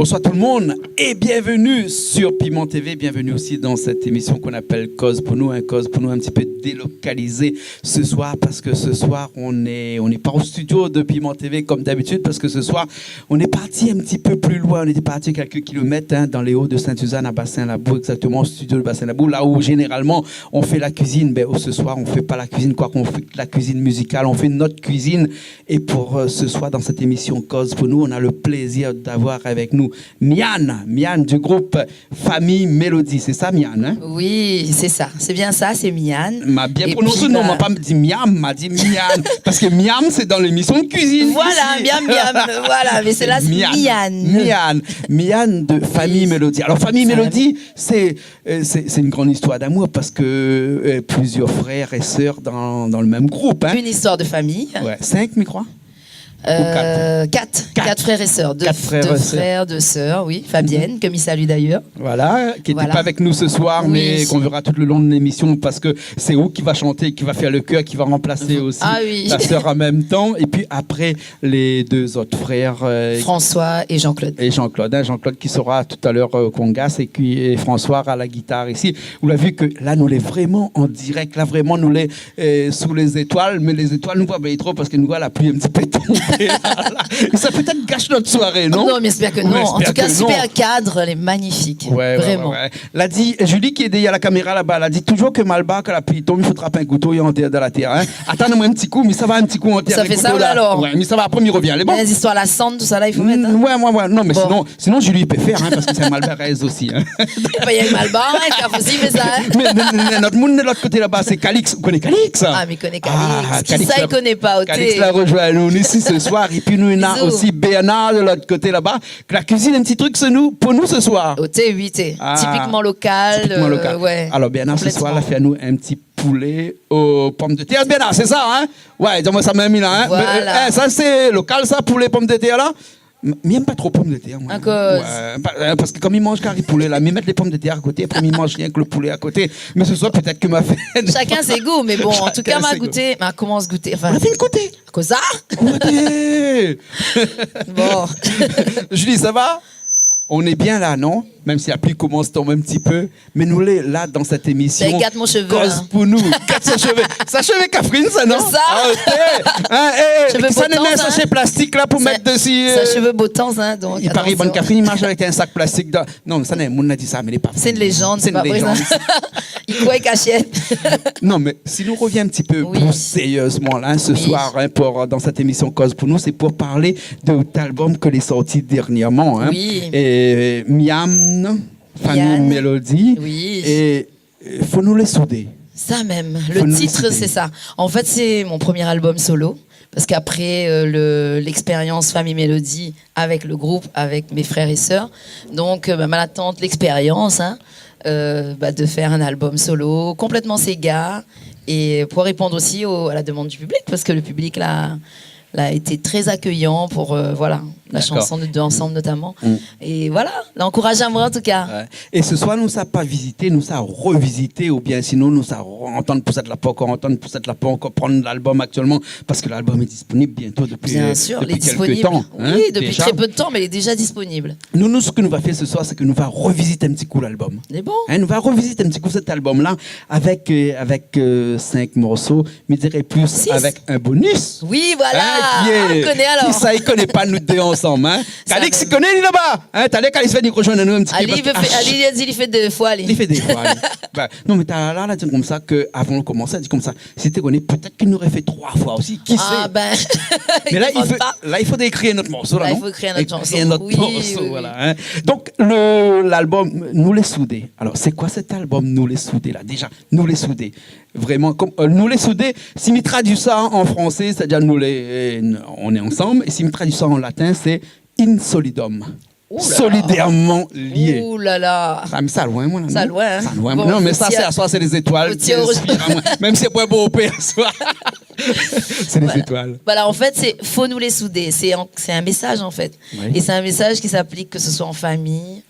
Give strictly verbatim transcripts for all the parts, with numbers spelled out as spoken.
Bonsoir tout le monde et bienvenue sur Piment T V. Bienvenue aussi dans cette émission qu'on appelle Koz pou nou, hein, Koz pou nou un petit peu délocalisée ce soir parce que ce soir on est, on n'est pas au studio de Piment T V comme d'habitude parce que ce soir on est parti un petit peu plus loin. On était parti quelques kilomètres, hein, dans les Hauts de Sainte-Suzanne à Bassin Labou, exactement au studio de Bassin Labou, là où généralement on fait la cuisine. Ben, ce soir on fait pas la cuisine, quoi qu'on fait la cuisine musicale, on fait notre cuisine. Et pour, euh, ce soir, dans cette émission Koz pou nou, on a le plaisir d'avoir avec nous Miane, Miane du groupe Famille Mélodie. C'est ça, Miane, hein ? Oui, c'est ça. C'est bien ça, c'est Miane. Ma bien prononcé, non, ma pa di Miam, ma di Miane. Parce que Miam, c'est dans l'émission de cuisine. Voilà, ici. Miam, Miam, voilà, mais c'est là, c'est Miane. Miane. Miane, Miane de Famille Mélodie. Alors, Famille Mélodie, c'est Euh, c'est, c'est une grande histoire d'amour parce que, euh, plusieurs frères et sœurs dans, dans le même groupe, hein. Une histoire de famille. Ouais, cinq, mi kroi. Ou quatre. Euh, quatre. Quatre. Quatre frères et sœurs. Deux, deux frères, deux sœurs, oui. Fabienne, que mi salue d'ailleurs. Voilà, qui était pas avec nous ce soir, mais qu'on verra tout le long de l'émission parce que c'est ou qui va chanter, qui va faire le chœur, qui va remplacer aussi ta sœur en même temps. Et puis après, les deux autres frères, euh, François et Jean-Claude. Et Jean-Claude, hein, Jean-Claude qui sera tout à l'heure, euh, au congas et qui, et François à la guitare ici. Ou la vi ke la, nou lé vréman an dirèk, la, vréman, nou lé, euh, sou lé zétoil, mé lé zétoil, nou voi pa tro parske nou voi la pli in ti pé tonbé, la. É sa pétèt i gash nout soiré, non ? Non, mi éspèr ke non. An tou ka, super cadre, lé magnifik. Ouais, ouais, ouais. La di, Julie ki lé dèrièr la kaméra laba, la di toujour ke Malbar, kan la pli i tonm, i fo trap in kouto é antèr dan la tèr, hein. Atann amoin in ti kou, mi sava in ti kou antèr. Sa fé sa, la. Ouais, mi sava, apré mi rovien, lé bon. Lé zistoir la sann, tousa la, i fo mèt, hein. Ouais, ouais, ouais. Non, mé sinon, sinon Julie i pé fèr, hein, parske sé in Malbarèz osi, hein. Lé pa in Malbar, hein, i fé osi, i fé sa, hein. Mé, mé, mé nout moun de lot koté laba, sé Calix. Ou koné Calix ? Ah, mi koné Calix. Kisa i koné pa, oté ? Calix la rozoinn anou isi se soir. Épi nou néna osi Bernard de lot koté laba. La kuizine, in ti truk se nou, pou nou se soir. Oté, oui, té. Tipikman lokal, tipikman lokal. Ouais. Alor, Bernard, se soir, la fé anou in ti poulé o pomdetèr. Bernard, sé sa, hein ? Ouais, di amoin sa mèm, la, hein ? Voilà. Mé, euh, sa sé lokal, sa, poulé pomdetèr, la ? M-, mi èm pa tro pomdetèr, moin. Akoz ? Ouais, pa-, euh, parske kom mi manz kari poulé, la, mi mèt lé pomdetèr a koté, apré mi manz rienk lo poulé a koté. Mé se soir, pétèt ke ma fé... Shakinn sé gou, mé bon, an tou ka, ma gouté, ma komans gouté, anfin. Ou la fine gouté ? Kosa ? Gouté ! Bon. Julie, sa va ? On est bien là, non ? Mèm si la pli i komans tonm in ti pé, mé nou lé la dan sèt émision. Gat mon shové, Koz pou nou. Gat son shové. Sa shové Kafrine, sa, non ? Sa. Ah, oté. Hein, eh, sa néna in sashé plastik la pou mèt dési, sa, euh, shové Botan, hein, donk, i paré, atansion. Bann Kafrine i marsh avèk in sak plastik dan... Non, sa néna, moun la di sa, mé lé pa vré. Sé in lézann, sé pa vré, sa. I kroi kashèt. Non, mé si nou rovien in ti pé pli sériezman la, hein, se soir, hein, pou, dan sèt émision Koz pou nou, sé pou parl de out album ke lé sorti dernièrman, hein. Oui. É Miane, Famille Mélodie. Oui. É, euh, Fo nou lé soudé. Sa mèm. Lo tit, sé sa. An fèt, sé mon promié album solo. Parske apré, euh, lo, lékspérians Famille Mélodie avèk lo group, avèk mé frèr é sèr, donk, euh, ba, ma la tant lékspérians, hein, euh, ba, de fèr in album solo konplètman séga é pou réponn osi o, a la demann du piblik, parske lo piblik la, la été trè akéyan pou, euh, voilà, la shanson Nou dé ansanm notaman. É voilà, la ankouraz amoin an tou ka. Ouais. É se soir, nou sa pa vizité, nou sa rovizité, oubien sinon nou sa antann pou sèt la, pa ankor antann pou sèt la, pa ankor pran lalbom aktièlman, parske lalbom lé disponib bientôt dopi, euh, dopi kèk tan, hein, déza. Bien sûr, lé disponib. Oui, dopi trè pé de tan, mé lé déza disponib. Nou, nou, sak nou va fé se soir, sé ke nou va rovizit in ti kou lalbom. Lé bon. Hein, nou va rovizit in ti kou sèt albom-la avèk, euh, avèk, euh, sink morso, mi diré plis avèk in bonus. Oui, voilà. Hein, ki lé, ah, ou koné alor. Kisa i koné pa Nou dé ansanm, hein ? Calix i koné, li lé laba. Hein, talèr Calix va vni rozoinn anou in ti pé. Ali, li fé, ali, li di, li fé dé foi, li. Li fé dé foi, li. Ba, non, mé talèr la, la di konmsa ke, avan de komansé, la di konmsa, si té koné, pétèt ke nou noré fé troi foi osi, ki sé ? Ah, ben, mé la, i fo, la, i fodré ékri in ot morso, la, non ? La, i fo ékri in ot shanson. Ékri in ot morso, oui, oui, voilà, hein. Donk, lo, lalbom Nou lé soudé. Alor, sé koi sèt albom Nou lé soudé, la, déza ? Nou lé soudé. Vréman, kom, euh, Nou lé soudé, si mi tradui sa an fransé, sétadir nou lé, euh, on est ensemble, é si mi tradui sa an latin, sé in solidum. Ouh là là. Solidairement liés. Ouh là là. Ah, mé sa loin, moin, la, non ? Sa loin, hein ? Sa loin. Bon, non, mé sa, sé, aswar, sé lé zétoil ki inspir amoin. Mèm si apré, bon, pé aswar. Sé lé zétoil. Voilà, an fèt, sé, fo nou lé soudé. Sé an, sé in mésaz, an fèt. Oui. É sé in mésaz ki s'aplik ke se soi an famiy,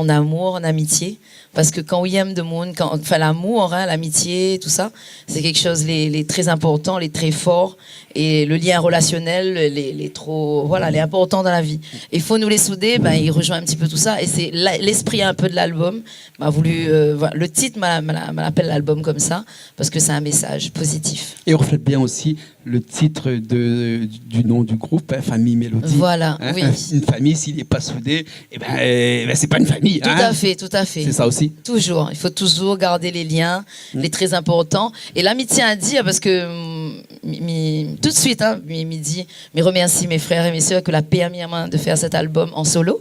an amour, an amitié. Parske kan ou yèm demoun, kan, anfin, lamour, in, lamitié, tousa, sé kékshoz lé, lé trè inportan, lé trè for. É le lien relasionèl, lé, lé tro, voilà, lé inportan dan la vi. É Fo nou lé soudé, bin, i rozoinn in ti pé tousa. É sé la, léspri in pé de lalbom. Ma voulu, euh, voilà, le tit, ma, ma, ma apèl lalbom konmsa, parske sé in mésaz pozitif. É i reflèt bien osi le tit de, du, du non du group, in, Fami Mélodi. Voilà, oui. In, in, in fami, si lé pa soudé, é bin, é bin, sé pa in fami, in. Tout à fait, tout à fait. Sé sa osi. Touzour, i fo touzour gard lé lien, lé trè inportan. É la, mi tien a dir, parske, mm, mi, mi, tout de suit, in, mi, mi di, mi remèrsi mé frèr é mé sèr ke la pèrmi amoin de fèr sèt albom an solo,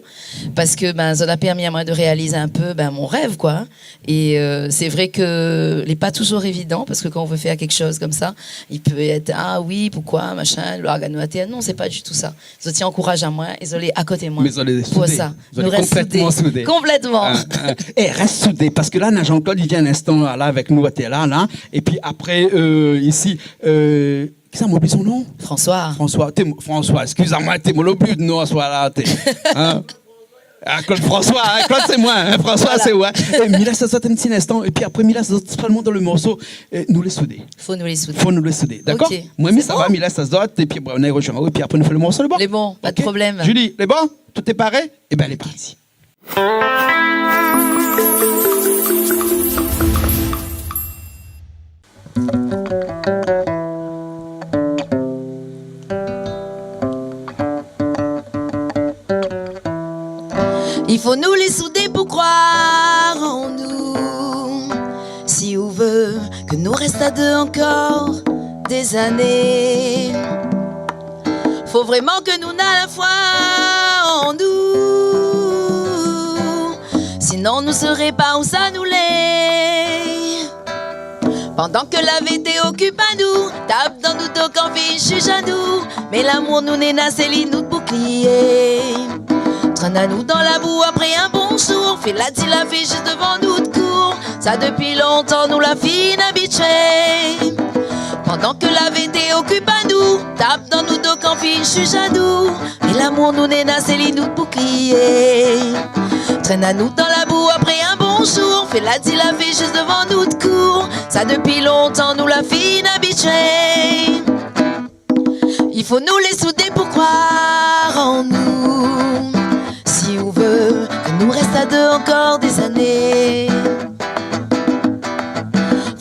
parske, bin, sa la pèrmi amoin de réaliz in pé, bin, mon rèv, koi, in. É, euh, sé vré ke lé pa touzour évidan, parske kan ou vé fèr kékshoz konmsa, i pé èt, ah oui, poukoi, machin, larg anou atèr. Non, sé pa ditou sa. Zot i ankouraz amoin, é zot lé a koté moin. Mé zot lé pou soudé. Sa. Zot lé konplètman soudé. Konplètman. In, in. É, rès soudé, parske la, na Jean-Claude, li vien in instan la, la, avèk nou atèr la, la. Épi apré, euh, isi, euh, kisa, moin oubli son non ? François. François, té, François, eskiz amoin, té, moin la oubli non, aswar la, té. In ? Ah, Claude François, in, Claude, sé moin, in, François, sé moin. Voilà. É, mi lès azot in ti instan, épi apré, mi lès azot sèlman dan le morso, euh, Nou lé soudé. Fo nou lé soudé. Fo nou lé soudé, dakor ? Ok, sé bon. Moin, mi sava, mi lès azot, épi, bon, nou rozoinn, épi apré, nou fé le morso, lé bon ? Lé bon, pa de problèm. Ok ? Julie, lé bon ? Tout lé paré ? É bin, lé parti. I fo nou lé soudé pou kroir an nou. Si ou vé ke nou rès a dé ankor dé zané, fo vréman ke nou na la foi an nou. Sinon, nou sré pa ousa nou lé. Pandan ke la vi té okip anou, tap dan nou do kan fine jij anou. Mé lamour nou néna, sé li nout bouklié. Trenn anou dan la bou apré in bon zour, fé la di la vi jis dovan nout kour. Sa dopi lontan nou la fine abitié. Pandan ke la vi té okip anou, tap dan nou do kan fine jij anou. Mé lamour nou néna, sé li nout bouklié. Trenn anou dan la bou apré in bon zour, fé la di la vi jis dovan nout kour. Sa dopi lontan nou la fine abitié. I fo nou lé soudé pou kroir an nou. Si ou vé ke nou rès a dé ankor dé zané,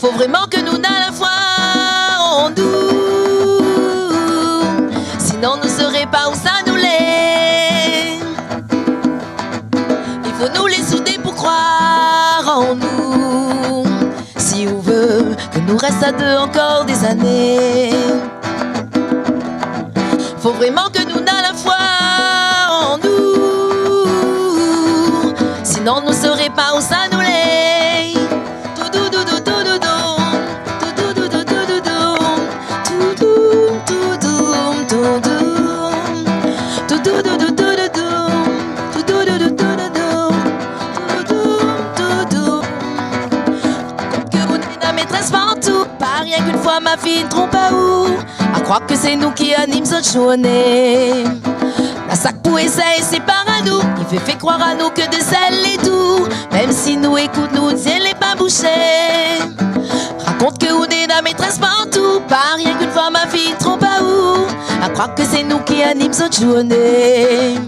fo vréman ke nou na la foi an nou. Sinon, nou sré pa ousa nou lé. I fo nou lé soudé pou kroir an nou. Si ou vé ke nou rès a dé ankor dé zané, fo vréman ke nou na la foi an nou. Sinon, nou sré pa ousa nou lé. Toudoudou, toudoudou, toudoudou, toudoudou. Toudoum, toudoum, toudoum. Toudoudou, toudoudou. Toudoudou, toudoudou. Toudoum, toudoum. Ke ou néna métrès partou, pa rienk in foi ma fine tronp aou. A kroir ke sé nou ki anim zot zourné. Na sak pou éséy sépar anou, i vé fé kroir anou ke dé sèl lé dou. Mèm si nou ékout, nout zié lé pa boushé. Rakont ke ou néna métrès partou, pa rienk in foi ma fine tronp aou. A kroir ke sé nou ki anim zot zourné.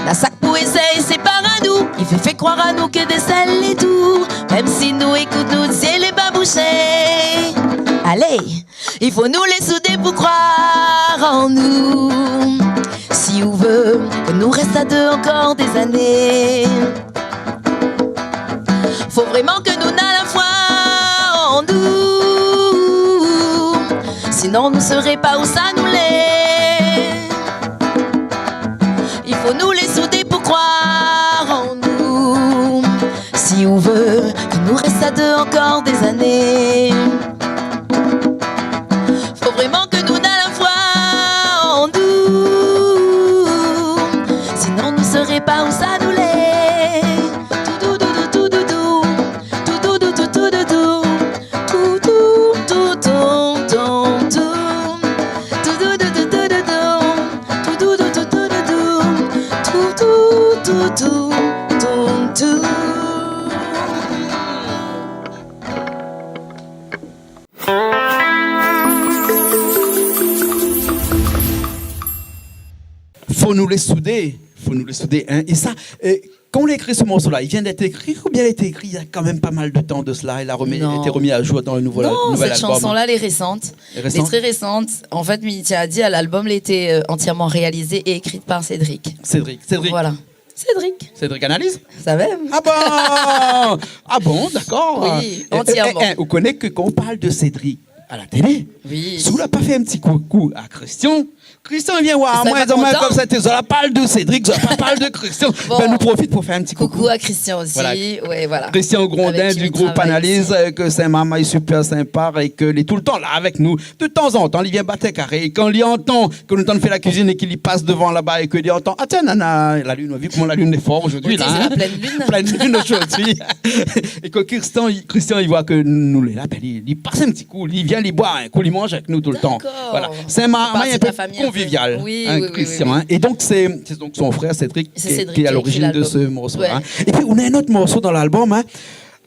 Na sak pou éséy sépar anou, i vé fé kroir anou ke dé sèl lé dou. Mèm si nou ékout, nout zié lé pa boushé. Alé, i fo nou lé soudé pou kroir an nou. Si ou vé ke nou rès a dé ankor dé zané, fo vréman ke nou na la foi an nou. Sinon, nou sré pa ousa nou lé. I fo nou lé soudé pou kroir an nou. Si ou vé ke nou rès a dé ankor dé zané, fo vréman ke nou na la foi an nou. Sinon, nou sré pa ousa nou lé. Toudoudou, toudoudou. Toudoudou, toudoudou. Toudoum, toudoum, toudoum. Toudoudou, toudoudou. Toudoudou, toudoudou. Toudoudou, toudoudou. Toudoum, toudoum. Fo nou lé soudé, fo nou lé soudé, hein. É sa, euh, kan ou la ékri se morso-la, li vien d'èt ékri oubien li la été ékri néna kan mèm pa mal de tan de sela, é la remèt, été remèt a zour dan le nouvo, nouvèl albom ? Non, sèt shanson-la, lé résant. Lé résant ? Lé trè résant. An fèt, mi tien a dir, lalbom la été, euh, antièrman réalizé é ékri par Cédric. Cédric, Cédric. Voilà. Cédric. Cédric Analyse ? Sa mèm. Ah bon ? Ah bon, dakor. Oui, antièrman. Eh, eh, eh, ou koné ke kan ou parl de Cédric a la télé, si ou la pa fé in ti koukou a Christian, Christian i vien oir amoin, i sré pa kontan. Konmsa, té, zot la parl de Cédric, zot la pa parl de Christian. Bon. Ben, nou profit pou fé in ti koukou. Koukou a Christian osi. Voilà. Ouais, voilà. Christian Grondin du group Analyse, euh, ke sé in marmay super sinpa é ke li lé toultan la avèk nou. De tanzantan, li vien bat karé. É kan li antan ke nou tann fé la kuizine é ke li pas dovan laba é ke li antan, ah, tiens, nana, la lune, ou la vi koman la lune lé for zordi la, hein ? Sé la plèn lune. Plèn lune zordi. É ke Christian, Christian i voi ke nou lé la, ben, li, li pas in ti kou, li vien, li boir in kou, li manz avèk nou toultan. Dakor. Voilà. Sé in ma-, marmay in pé konvivial, hein, Christian, hein. Oui, oui, oui, oui. É donk, sé, sé donk son frèr Cédric ki lé a lorizin de se morso-la, hein. Sé Cédric ki lé a lorizin. Ouais. É pi, ou néna in ot morso dan lalbom, hein.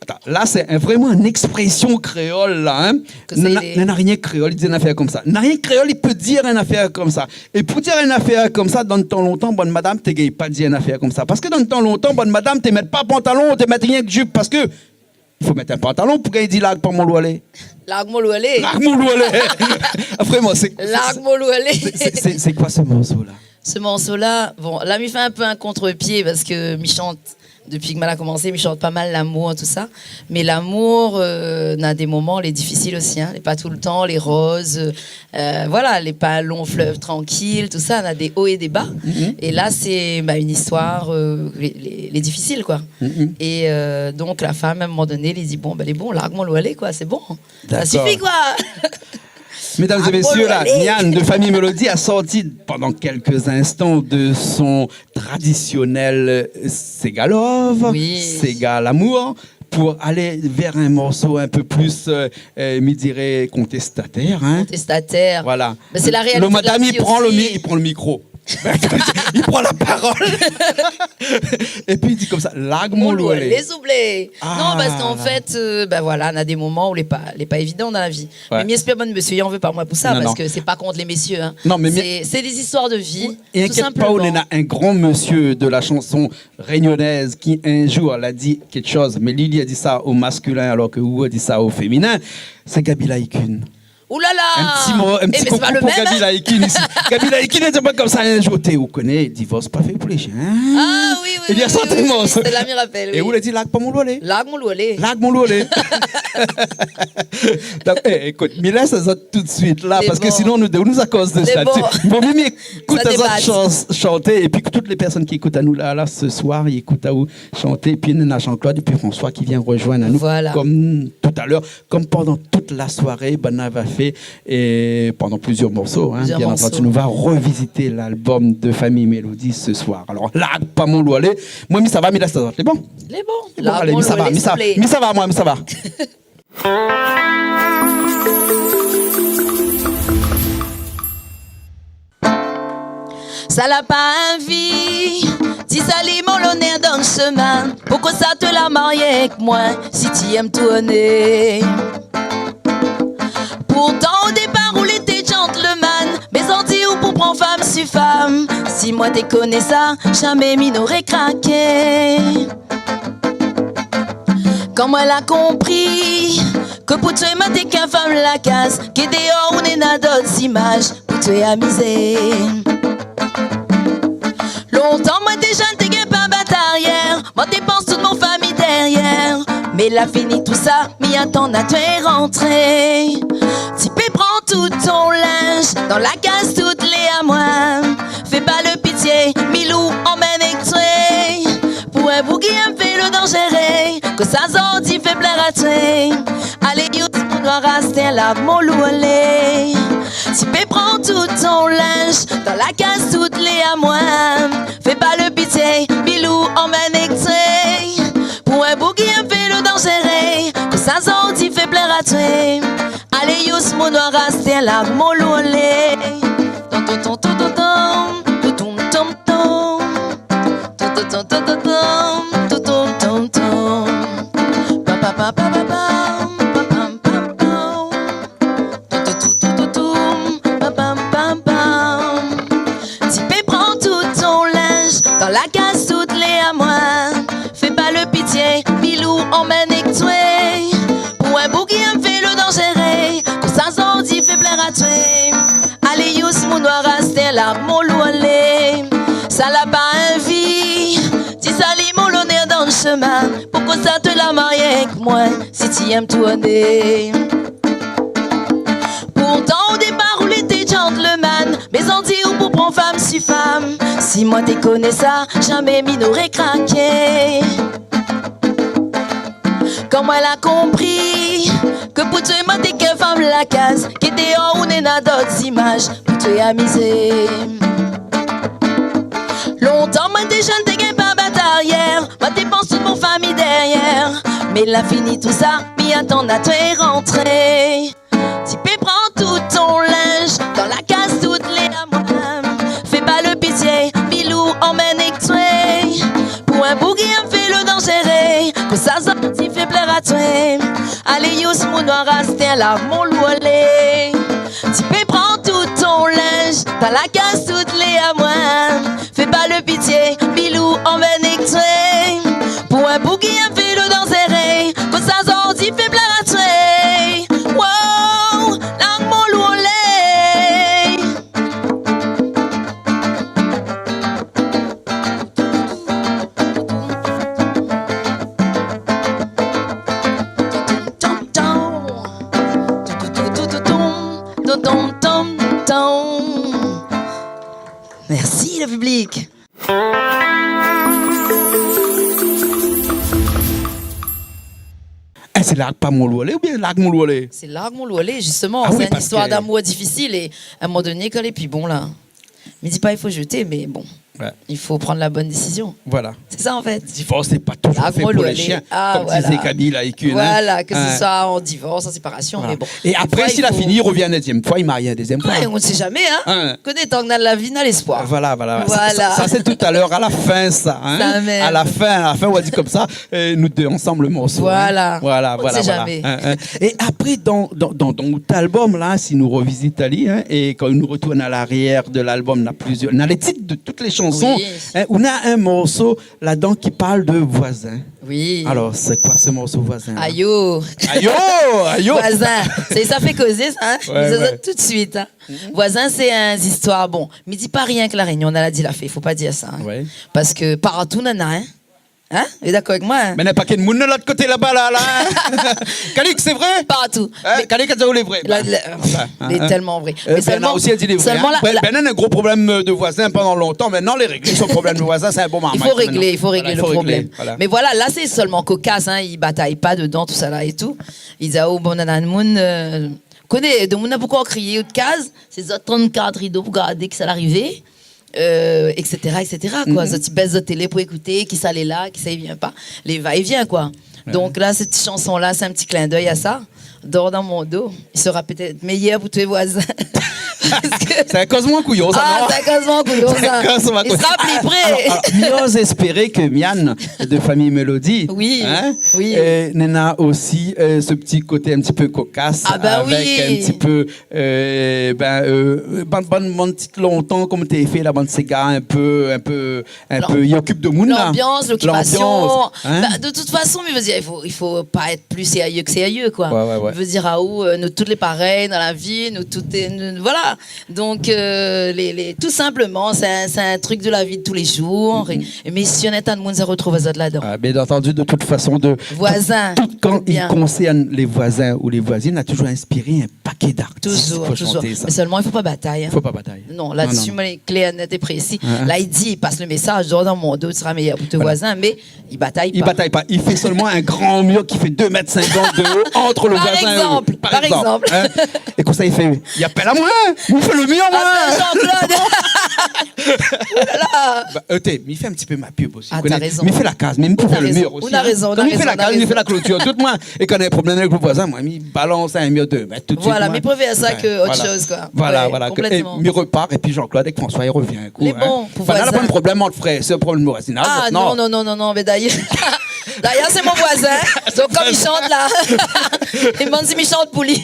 Atann, la, sé in, vréman in ékspresion kréol, la, hein. Kosa i lé ? Na, na rien kréol i di in afèr konmsa. Na rien kréol i pé dir in afèr konmsa. É pou dir in afèr konmsa, dan tan lontan, bann madam té gingn pa dir in afèr konmsa. Parske dan tan lontan, bann madam té mèt pa pantalon, té mèt rienk zip, parske i fo mèt in pantalon pou gingn di larg pa mon lwalé. Larg mon lwalé. Larg mon lwalé. Vréman, sé, sé, sé, sé koi se morso-la ? Se morso-la, bon, la, mi fé in pé in kontrpié parske mi shant, dopi ke ma la komansé, mi shant pa mal lamour, tousa. Mé lamour, euh, na dé moman lé difisil osi, hein. Lé pa toultan lé roz, euh, voilà, lé pa in lon flev trankil, tousa, na dé o é dé ba. Mhm. É la, sé, ba, in istoir, euh, lé, lé, lé difisil, koi. Mhm. É, euh, donk, la fanm, a in moman doné, li di, bon, ben, lé bon, larg mon lwalé, koi, sé bon. Sa sifi, koi. Dakor. Mesdames et messieurs, la, Niane de Famille Mélodie a sorti pendant quelques instants de son traditionnel, euh, séga love, séga lamour, pour aller vers un morceau un peu plus, euh, euh, mi diré contestataire, hein. Contestataire. Voilà. Mé sé la réalité de la vi osi. Lo madam i pran lo mi-, i pran lo mikro. I pran la parol. Épi i di konmsa, larg mon lwalé. Mon lwalé, souplé. Ah. Non, parske an fèt, euh, ben voilà, na dé moman ousa lé pa, lé pa évidan dan la vi. Ouais. Mé mi èspèr bann mésyé i anvé pa moin pou sa, parske sé pa kont lé mésyé, hein. Non, mé sé, sé dé zistoir de vi, tou sinpleman. Oui, é inkièt pa, ou néna in gran mésyé de la chanson rényonèz ki, in zour, la di kékshoz, mé li, li la di sa o maskilin alor ke ou la di sa o féminin, sé Gaby Laï-Kune. Oulala ! In ti mo, in ti koukou pou Gaby Laï-Kune isi. Eh, mé sé pa lo mèm. Gaby Laï-Kune, li di amoin konmsa in zour, té, ou koné, divors pa fé pou lé shien, hein ? Ah oui, oui, oui, oui, oui, oui. Li la sort in morso. Sé la mi rapèl, oui. É ou la di, larg pa mon lwalé. Larg mon lwalé. Larg mon lwalé. Donk, eh, ékout, mi lès azot tout de suit la, parske sinon nou, nou sa koz de sa. Sé bon. Vo mié mi ékout azot shan-, shanté, épi ke tout lé pèrsone ki ékout anou la, la, se soir, i ékout aou shanté, épi néna Jean-Claude épi François ki vien rozoinn anou, voilà, konm talèr. Konm pandan tout la soiré, banna va fé, é pandan plizièr morso, hein, bien antandi, nou va revizit lalbom de Famille Mélodie se soir. Alor, larg pa mon lwalé, moin mi sava, mi lès azot. Lé bon ? Lé bon. Lé bon, alé, mi sava, mi sava, mi sava, moin, mi sava. Sa la pa anvi di sali mon lonèr dan shemin. Poukosa té la marié èk moin si ti èm tourné ? Pourtan o dépar ou lété gentleman, mé zordi ou pou pran fanm si fanm. Si moin té koné sa, zamé mi noré kraké. Kan moin la konpri ke pou twi moin té k'in fanm lakaz, ke déor ou néna dot zimaz pou twi amizé. Lontan moin té jenn, té gingn pa bat aryèr, moin té pans tout mon fami dèryèr. Mé la fini tousa, mi atann atwé rantré. Ti pé pran tout ton linz, dan la kaz tout lé amoin. Fé pa lo pitié, milou, anmenn èk twé. Pou in boug i èm fé lo danzéré, kosa zordi fé plèr atwé. Alé, yo, ti pé pran tout ton linz, dan la kaz tout lé amoin. Fé pa lo pitié, milou, anmenn èk twé. Pou in boug i èm fé lo danzéré, kosa zordi fé plèr atwé. Alé, yous, mon noir astèr la, mon lwalé. Ton, ton, ton. Ton, ton, ton, ton, ton. Ton, ton, ton, ton, ton. Ton, ton, ton, ton. Pam, pam, pam. Ton, ton, ton, ton, ton. Pam, pam, pam, pam. Ti pé pran tout Larg mon lou alé, sa la pa anvi. Di sali mon lonèr dan shemin. Poukosa té la marié èk moin si ti èm tourné? Pourtan o dépar ou lété gentleman, mé zot i di ou pou pran fanm si fanm. Si moin té koné sa, zamé mi noré kraké. Kan moin la konpri ke pou toué moin té kèr fanm la kaz, ke déor ou néna dot zimaz pou toué amizé. Lontan moin té jenn, té gingn pa bat arièr, moin té pans tout mon fami dèrièr. Mé la fini tousa, mi atann a toué rantré. Ti pé pran tout ton linz, dan la kaz tout lé amoin. Fé pa le pitié, milou, amenn èk toué. Pou in boug i fé le danzéré, kosa zot i fé plèr a toué. Alé, yous mon noir astèr la, mon lou alé. Ti pé pran tout ton linz, dan la kaz tout lé amoin. Fé pa le pitié, milou, amenn èk toué. Pou in boug i fé le danzéré, kosa zot i fé plèr a toué. Wow, larg mon lou alé. Mèrsi le piblik. Eh, sé Larg pa mon lou alé oubien Larg mon lou alé? Sé Larg mon lou alé, zisteman. Ah oui, sé in istoir d'amour difisil é a in moman doné, kan lé pi bon la, mi di pa i fo zété, mé bon, i fo pran la bone désizion. Voilà. Sé sa an fèt. Divors lé pa touzour fé pou lé shien, kom dizé Kabila Ekun, in. Voilà, ke se soi an divors, an séparasion, mé bon. É apré, si la fini, i rovien in dézièm foi, i mari in dézièm foi. Ah, on ne sait jamais, hein. Koné, tan ke na la vi, na léspoir. Voilà, voilà. Sa, sa, sa sé talèr, a la fin, sa, in. A la fin, a la fin, ou va di komsa, euh, nou dé ansanm le morso, in. Voilà. Voilà, voilà. On ne sait jamais. É apré, dan, dan, dan, dan out albom la, si nou rovizit ali, in, é kan nou retourn a larièr de lalbom, na plizièr, na lé tit de tout lé shanson, in, ou na in morso ladan ki parl de Voizin. Oui. Alor, sé koi se morso Voizin la? Ayo. Ayo, ayo. Voizin. Sé, sa fé kozé sa, in. Zot i voi tout suit, in. Voizin, sé in zistoir, bon, mi di pa rienk La Rényon, na la di la fé, fo pa dir sa, in. Parske partou nana, in. In? Ou lé dakor avèk moin, in? Mé na pa ken moun de lot koté laba la, la, in? Calix, sé vré? Partou. In? Mé Calix la di ou lé vré. Lé tèlman vré. Mé Bernard osi la di lé vré, in. Mé solman, solman la, Bernard na in gro problèm de voizin pandan lontan. Mintnan lé réglé, son problèm de voizin, sé in bon marmay. I fo réglé, i fo réglé le problèm. Mé voilà, la sé solman kokas, in, i batay pa dedan, tousala é tou. I di, oh, bon, nana moun, euh, koné, demoun na pankor krié out kaz, sé zot i tann kart rido pou gardé kisa la arivé, euh, et cetera, et cetera, koi. Zot i bès zot télé pou ékouté kisa lé la, kisa i vien pa, lé va-é-vien, koi. Donk la, sèt shanson la, sé in ti klin d'èy a sa. Dor dan mon do, i sra pétèt méyèr pou toué voizin. Parske sé in kozman kouyon sa, non? Ah, sé in kozman kouyon sa. Sé in kozman kouyon. I sra pli pré. Alor, alor, mi oz éspéré ke Miane de Fami Mélodi, oui, in, oui, euh, néna osi, euh, se ti koté in ti pé kokas, ah ben avèk oui, in ti pé, euh, ben, euh, bann, bann, bann tit lontan, kom té fé la, bann séga in pé, in pé, in pé, i okip demoun la. Lanbians, lokipasion. Lanbians, in? Ba, de tout fason, mi vé dir, i fo, i fo pa èt pli sérié ke sérié, koi. Ouais, ouais, ouais. Mi vé dir, ah, ou, euh, nou tout lé parèy dan la vi, nou tout lé, nou, voilà. Donk, euh, lé, lé, tou sinpleman, sé in, sé in trik de la vi de tou lé zour. É, é mé si in ta demoun i rotrouv azot ladan. Ah, bien entendu, de tout fason, de tout, tout kan i konsèrn lé voizin ou lé voizine, la touzour inspiré in pakèt d'artis pou shanté sa. Touzour, touzour. Mé solman, i fo pa batay, in. Fo pa batay. Non, la dsi, moin lé klèr, nèt é prési. La, i di, i pas le mésaz, dor dan mon do, i sra méyèr pou toué voizin, mé i batay pa. I batay pa. I fé solman in gran mir ki fé dé mèt sinkant de o ant le voizin é ou. Par égzanp, par égzanp. In? É konmsa, i fé, i apèl amoin, in? Mi fé le mir, moin. Ah, Jean-Claude. Ou la la. Ba, euh, té, mi fé in ti pé ma pub osi. Ah, ou koné, t'as raison. Mi fé la kaz, mé mi pou fé le mir osi, in. T'as raison, t'as raison, t'as raison. Kan mi fé la kaz, mi fé la klotir. Tout moin, é kan néna in problèm avèk le voizin, moin, mi balans in mir dé mèt tout de suit, voilà, moin. Mi préfèr sa ke ot shoz, koi. Voilà, voilà. Ouais, complètement. É mi ropar, épi Jean-Claude èk François, i rovien in kou, in. Lé bon, pou voizin. Anfin, la pa de problèm ant frèr, sé in problèm voisinaz, non? Ah, non, non, non, non, mé d'ayèr, d'ayèr, sé mon voizin. Donk, kom i shant la, i demann si mi shant pou li.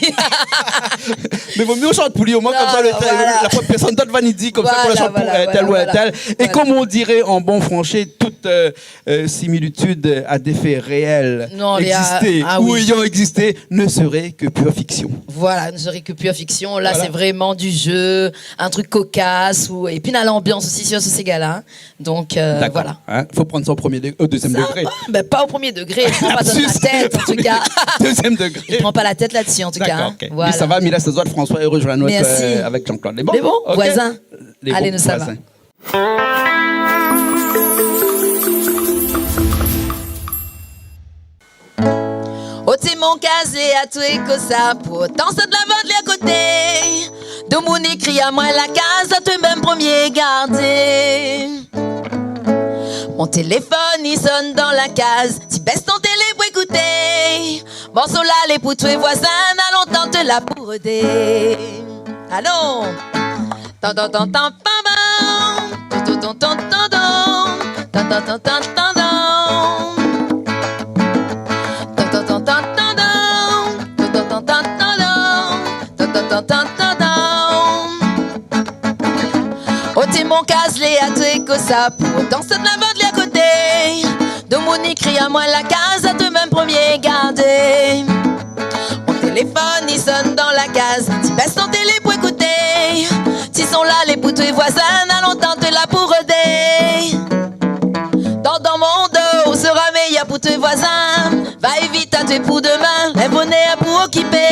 Mé vo mié ou shant pou li, omoin, konmsa, le, voilà, la pèrsone dot va ni di, konmsa, pou la pour un tel ou un tel. Et comme on dirait en bon français, toute, euh, euh, similitude à des faits réels exister ou ayant existé ne serait que pure fiction. Voilà, ne serait que pure fiction. Là, c'est vraiment du jeu, un truc cocasse. Ou... Et puis, on a l'ambiance aussi sur ce séga-là, hein. Donc, euh, voilà. D'accord. Hein, faut prendre ça au premier dé-, au deuxième degré. Ben, pas au premier degré, il prend pas dans la tête, en tout cas. Deuxième degré. Il prend pas la tête là-dessus, en tout cas, hein. D'accord, ok. Voilà. Mé sa va, mi lès azot, François, é rejoindre, euh, avec Jean-Claude. Lé bon ? Lé bon, voisin. Allez, nou sava. Oté mon kaz lé atoué kosa, pourtan sat la vant lé akoté. Domoun i kri amoin la kaz, atoué mèm promié gardé. Mon téléfone i sone dan la kaz, ti bès ton télé pou ékouté. Morso la lé pou toué voizin, na lontan té la pou rodé. Alon. Tan, tan, tan, tan, pam, pam. Tan, tan, tan, tan, tan, tan. Tan, tan, tan, tan, tan, tan. Tan, tan, tan, tan, tan, tan. Tan, tan, tan, tan, tan, tan. Tan, tan, tan, tan, tan, tan. Oté mon kaz lé atoué kosa, pourtan sat la vant lé akoté. Domoun i kri amoin la kaz, atoué mèm promié gardé. Mon téléfone i sone dan la kaz, ti bès ton télé pou ékouté. Ti son la lé pou toué voizin, na lontan té la pou rodé. Tan dan mon do, ou sra méyèr pou toué voizin. Vèy vit atoué pou domin, lèv bonèr pou okipé.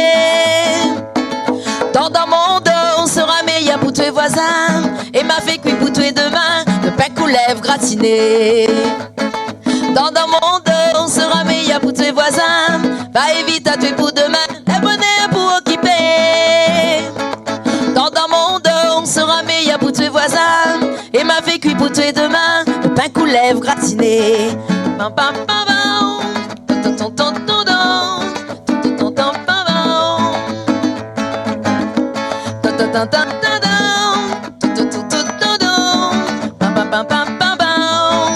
Tan dan mon do, ou sra méyèr pou toué voizin. É ma fé kui pou toué domin, de pin koulèv gratiné. Tan dan mon do, ou sra méyèr pou toué voizin. Vèy vit atoué pou domin, lèv bonèr pou okipé. Tan dan mon do, ou sra méyèr pou toué voizin. É ma fé kui pou toué domin, de pin koulèv gratiné. Pam, pam, pam, pam. Tan, tan, tan, tan, tan, tan. Tan, tan, tan, tan, pam, pam. Tan, tan, tan, tan, tan, tan. Tan, tan, tan, tan, tan, tan. Pam, pam, pam, pam, pam, pam.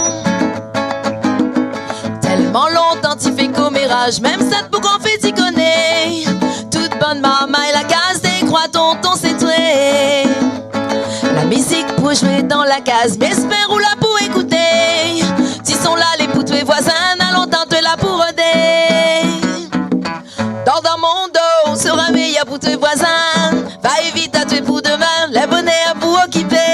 Tèlman lontan ti fé koméraj, mèm sat pou kan fé ti koné. Tout bann marmay la kaz té kroi tonton sé toué. La mizik pou zoué dan la kaz, mi èspèr ou la pou ékouté. Ti son la lé pou toué voizin, na lontan té la pou rodé. Tan dan mon do, ou sra méyèr pou toué voizin. Vèy vit atoué pou domin, lèv bonèr pou okipé.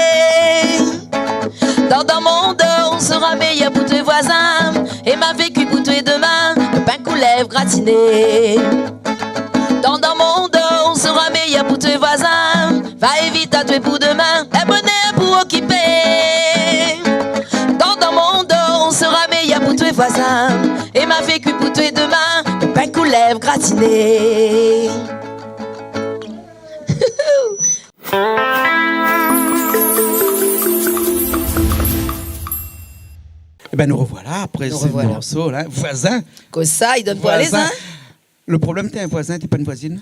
Tan dan mon do, ou sra méyèr pou toué voizin. É ma fé kui pou toué domin, de pin koulèv gratiné. Tan dan mon do, ou sra méyèr pou toué voizin. Vèy vit atoué pou domin, lèv bonèr pou okipé. Tan dan mon do, ou sra méyèr pou toué voizin. É ma fé kui pou toué domin, de pin koulèv gratiné. Ében, nou rovoila apré se morso la, voizin. Kosa i done pou alé, hein. Le problèm, té in voizin, té pa in voizine ?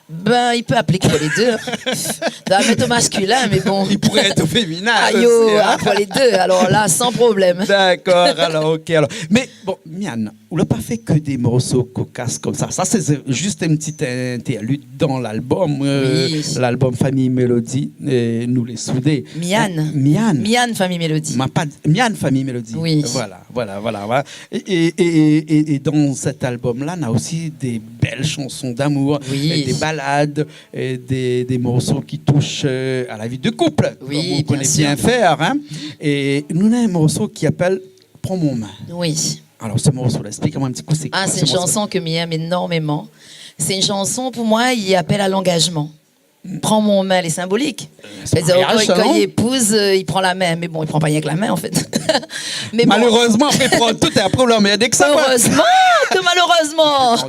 Ben, i pé aplik pou lé dé, hein. Sa va mèt o maskilin, mé bon. I pouré èt o féminin osi, hein. Ayo, ah, pou lé dé. Alor la, san problèm. Dakor, alor, ok, alor. Mé bon, Miane, ou la pa fé ke dé morso kokas konmsa. Sa sé zis in ti interlude dan lalbom, euh, lalbom Famille Mélodie, euh, Nou lé soudé. Miane. Hein, Miane. Miane Famille Mélodie. Ma pa di, Miane Famille Mélodie. Oui. Voila, voila, voila, voila. É, é, é, é, é dan sèt albom-la, na osi dé bèl shanson d'amour, euh, dé balad, euh, dé, dé morso ki toush, euh, a la vi de koup, konm ou koné bien fèr, hein. Oui, bien sûr. É nou na in morso ki apèl Pran mon min. Oui. Alor, se morso-la, èksplik amoin in ti kou, sé koi se morso ? Ah, sé in shanson ke mi èm énormeman. Sé in shanson, pou moin, i apèl a langajman. Pran mon min, lé sinbolik. Euh, sé mariaz, sa, non ? Sétadir, kan, kan i épouz, euh, i pran la min. Mé bon, i pran pa rienk la min, an fèt. Mé bon. Malérezman, apré, i pran tout, é apré, ou lanmèrd èk sa, koi. Erezman ke malérezman.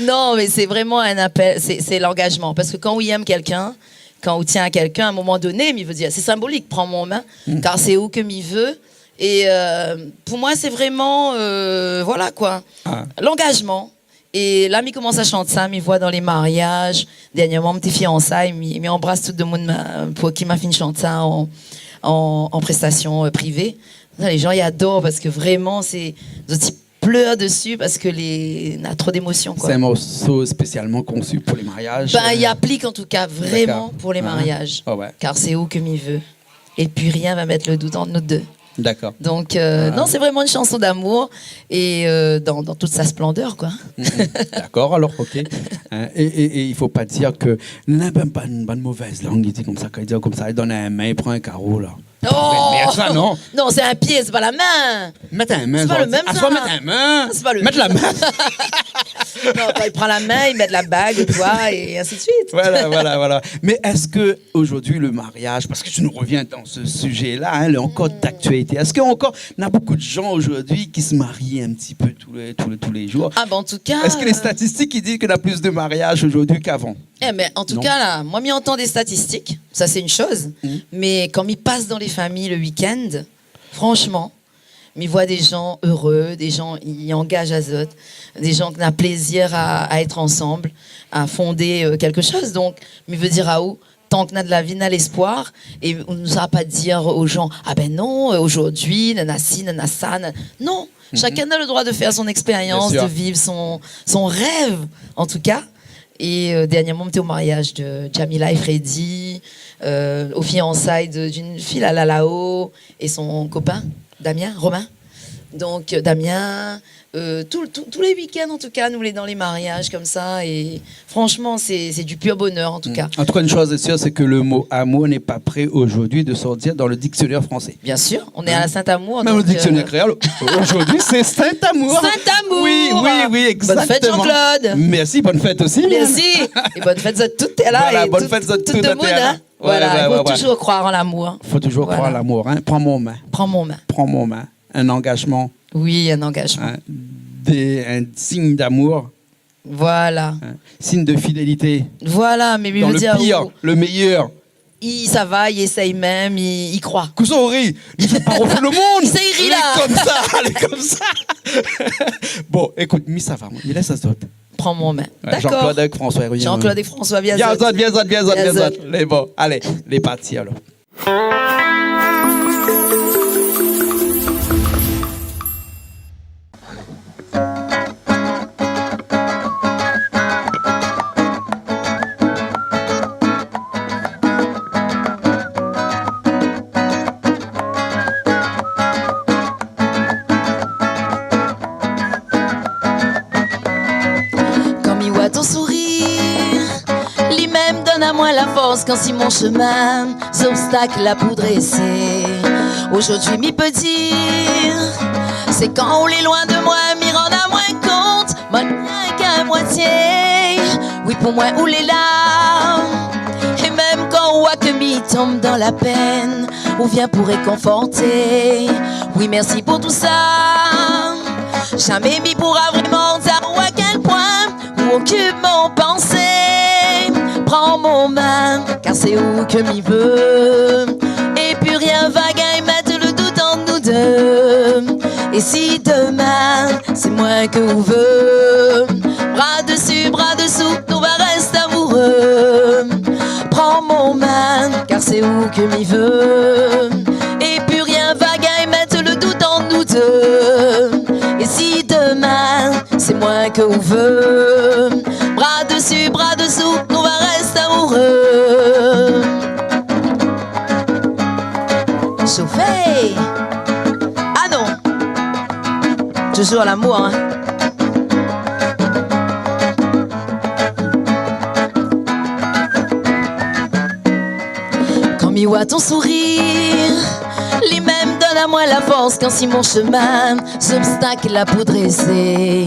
Non, mé sé vréman in apèl, sé, sé langajman. Parske kan ou èm kèlkin, kan ou tien a kèlkin, a in moman doné, mi vé dir, sé sinbolik, pran mon min, kar sé ou ke mi vé. É, euh, pou moin, sé vréman, euh, voila, koi. Ah. Langajman. É la, mi komans a shant sa, mi voi dan lé mariaz. Dèrnièrman, mi té fiansay, mi, mi anbras tout demoun, ma, pou ki ma fine shant sa an, an, an prestasion, euh, privé. Lé jan i ador parske vréman, sé, zot i plèr dsi parske lé, na tro d'émosion, koi. Sé in morso spésialman konsi pou lé mariaz. Bin, i aplik an tou ka vréman pou lé mariaz. Dakor. Ouais. Ah ouais. Kar sé ou ke mi vé. É pi rien va mèt le dout ant nou dé. Dakor. Donk, euh, non, sé vréman in shanson d'amour é, euh, dan, dan tout sa splendeur, koi. Mhm. Dakor, alor, OK. Hein, é, é, é i fo pa dir ke, na bann, bann, bann movèz lang, i di konmsa, kan i di konmsa, i donn in min, i pran in karo, la. Oh ! Mé sa, non. Non, sé in pié, sé pa la min. Mèt in min, sé pa le mèm, sa. Mèt in min. Sé pa le mèm. Mèt la min. Non, kan i pran la min, i mèt la bag, koi, é ainsi de suite. Voilà, voilà, voilà. Mais est-ce que aujourd'hui le mariage, parce que tu nous reviens dans ce sujet-là, hein, il est encore d'actualité. Est-ce qu'il y a encore, il y a beaucoup de gens aujourd'hui qui se marient un petit peu tous les, tous les, tous les jours ? Ah, ben, en tout cas, euh, est-ce que les statistiques qui disent qu'il y a plus de mariages aujourd'hui qu'avant ? Eh, mé an tou ka, la, moin, mi antann dé statistik, sa sé in shoz, mé kan mi pas dan lé famiy le week-end, franshman, mi voi dé jan éré, dé jan i angaz azot, dé jan ki na plézir a, a èt ansanm, a fondé, euh, kèlke shoz. Donk, mi vé dir aou, tank na de la vi, na léspoir, é nou sa pa dir o jan, « Ah ben non, euh, aujourd'hui, nana si, nana sa, nana... » Non, chacun a le droit de faire son expérience, de vivre son, son rêve, en tout cas. É, euh, dernièrman, mi té o mariaz de Jamila é Freddy, euh, o fiansay de, d'une fille à la Lao é son copain, Damien, Romain. Donk, euh, Damien, euh, tout, tout, tous les week-ends, en tout cas, nou lé dan lé mariaz konmsa, é franshman, sé, sé du pur bonheur, en tout cas. En tout cas, une chose est sûre, c'est que le mot amour n'est pas prêt aujourd'hui de sortir dans le dictionnaire français. Bien sûr, on est à la Saint-Amour, donc, euh, même le dictionnaire créole, aujourd'hui, c'est Saint-Amour. Saint-Amour. Oui, oui, oui, exactement. Bonne fête, Jean-Claude. Merci, bonne fête aussi, Liliane. Merci. É bonne fête zot tout, la, voilà, é bonne fête zot tout, tout demoun, hein. Ouais, ouais, ouais. Voilà, il faut toujours croire en l'amour. Faut toujours croire en l'amour, hein. Pran mon min. Pran mon min. Pran mon min. Un engagement. Oui, un engagement. Hein, des, un signe d'amour. Voilà. Hein, signe de fidélité. Voilà, mé mi vé dir, dans le pire, le meilleur. I, sa va, i éséy mèm, i, i kroi. Kosa ou ri ? Mi fé pa refé le monn. Sa i ri, la. Lé konmsa, lé konmsa. Bon, ékout, mi sava, moin. Mi lès azot. Pran mon min. Ouais, dakor. Jean-Claude avèk François Héry, hein. Jean-Claude é François, vien zot. Vien zot, vien zot, vien zot, vien zot. Lé bon, alé, lé parti, alor. Kan mi oi ton sourir, li mèm donn amoin la fors kan si mon shemin zobstak la pou drésé. Zordi mi pé dir, sé kan ou lé loin de moin, mi rann amoin kont, moin lé rienk a moitié. Oui, pou moin ou lé la. É mèm kan ou oi ke mi tonm dan la pèn, ou vien pou rékonforté. Oui, mèrsi pou tousa. Zamé mi poura vréman dir aou a kèl poin ou okip mon pansé. Pran mon min, kar sé ou ke mi vé. É pi rien va gingn mèt le dout ant nou dé. É si demin, sé moin ke ou vé, bra dsi, bra dsou, nou va rès amouré. Pran mon min, kar sé ou ke mi vé. É pi rien va gingn mèt le dout ant nou dé. É si demin, sé moin ke ou vé, bra dsi, bra dsou, nou va rès amouré. Shofé. Ah non. Toujours l'amour, hein. Kan mi oi ton sourir, li mèm donn amoin la fors kan si mon shemin zobstak la pou drésé.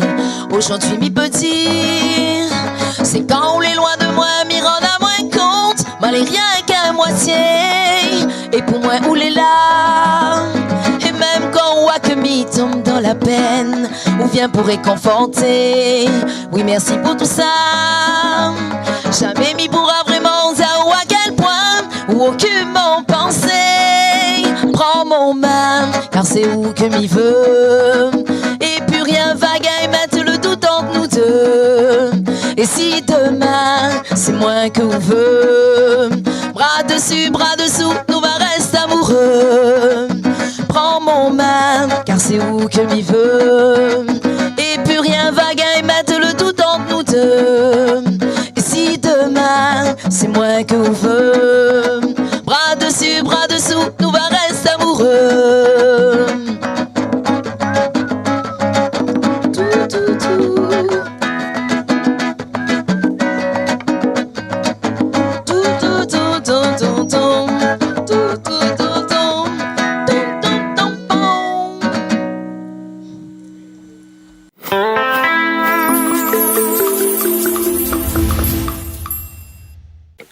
Zordi mi pé dir, sé kan ou lé loin de moin, mi rann amoin kont, moin lé rienk a moitié. É pou moin ou lé la. É mèm kan ou oi ke mi tonm dan la pèn, ou vien pou rékonforté. Oui, mèrsi pou tousa. Zamé mi poura vréman dir aou a kèl poin ou okip mon pansé. Pran mon min, kar sé ou ke mi vé. É pi rien va gingn mèt le dout ant nou dé. É si demin, sé moin ke ou vé, bra dsi, bra dsou, nou va rès amouré. Pran mon min, kar sé ou ke mi vé. Mèt le dout ant nou dé. É si demin sé moin ke ou vé, bra dsi, bra dsou, nou va rès amouré. Tou, tou, tou. Tou, tou, tou, ton, ton, ton. Tou, tou, tou, ton, ton, ton, ton.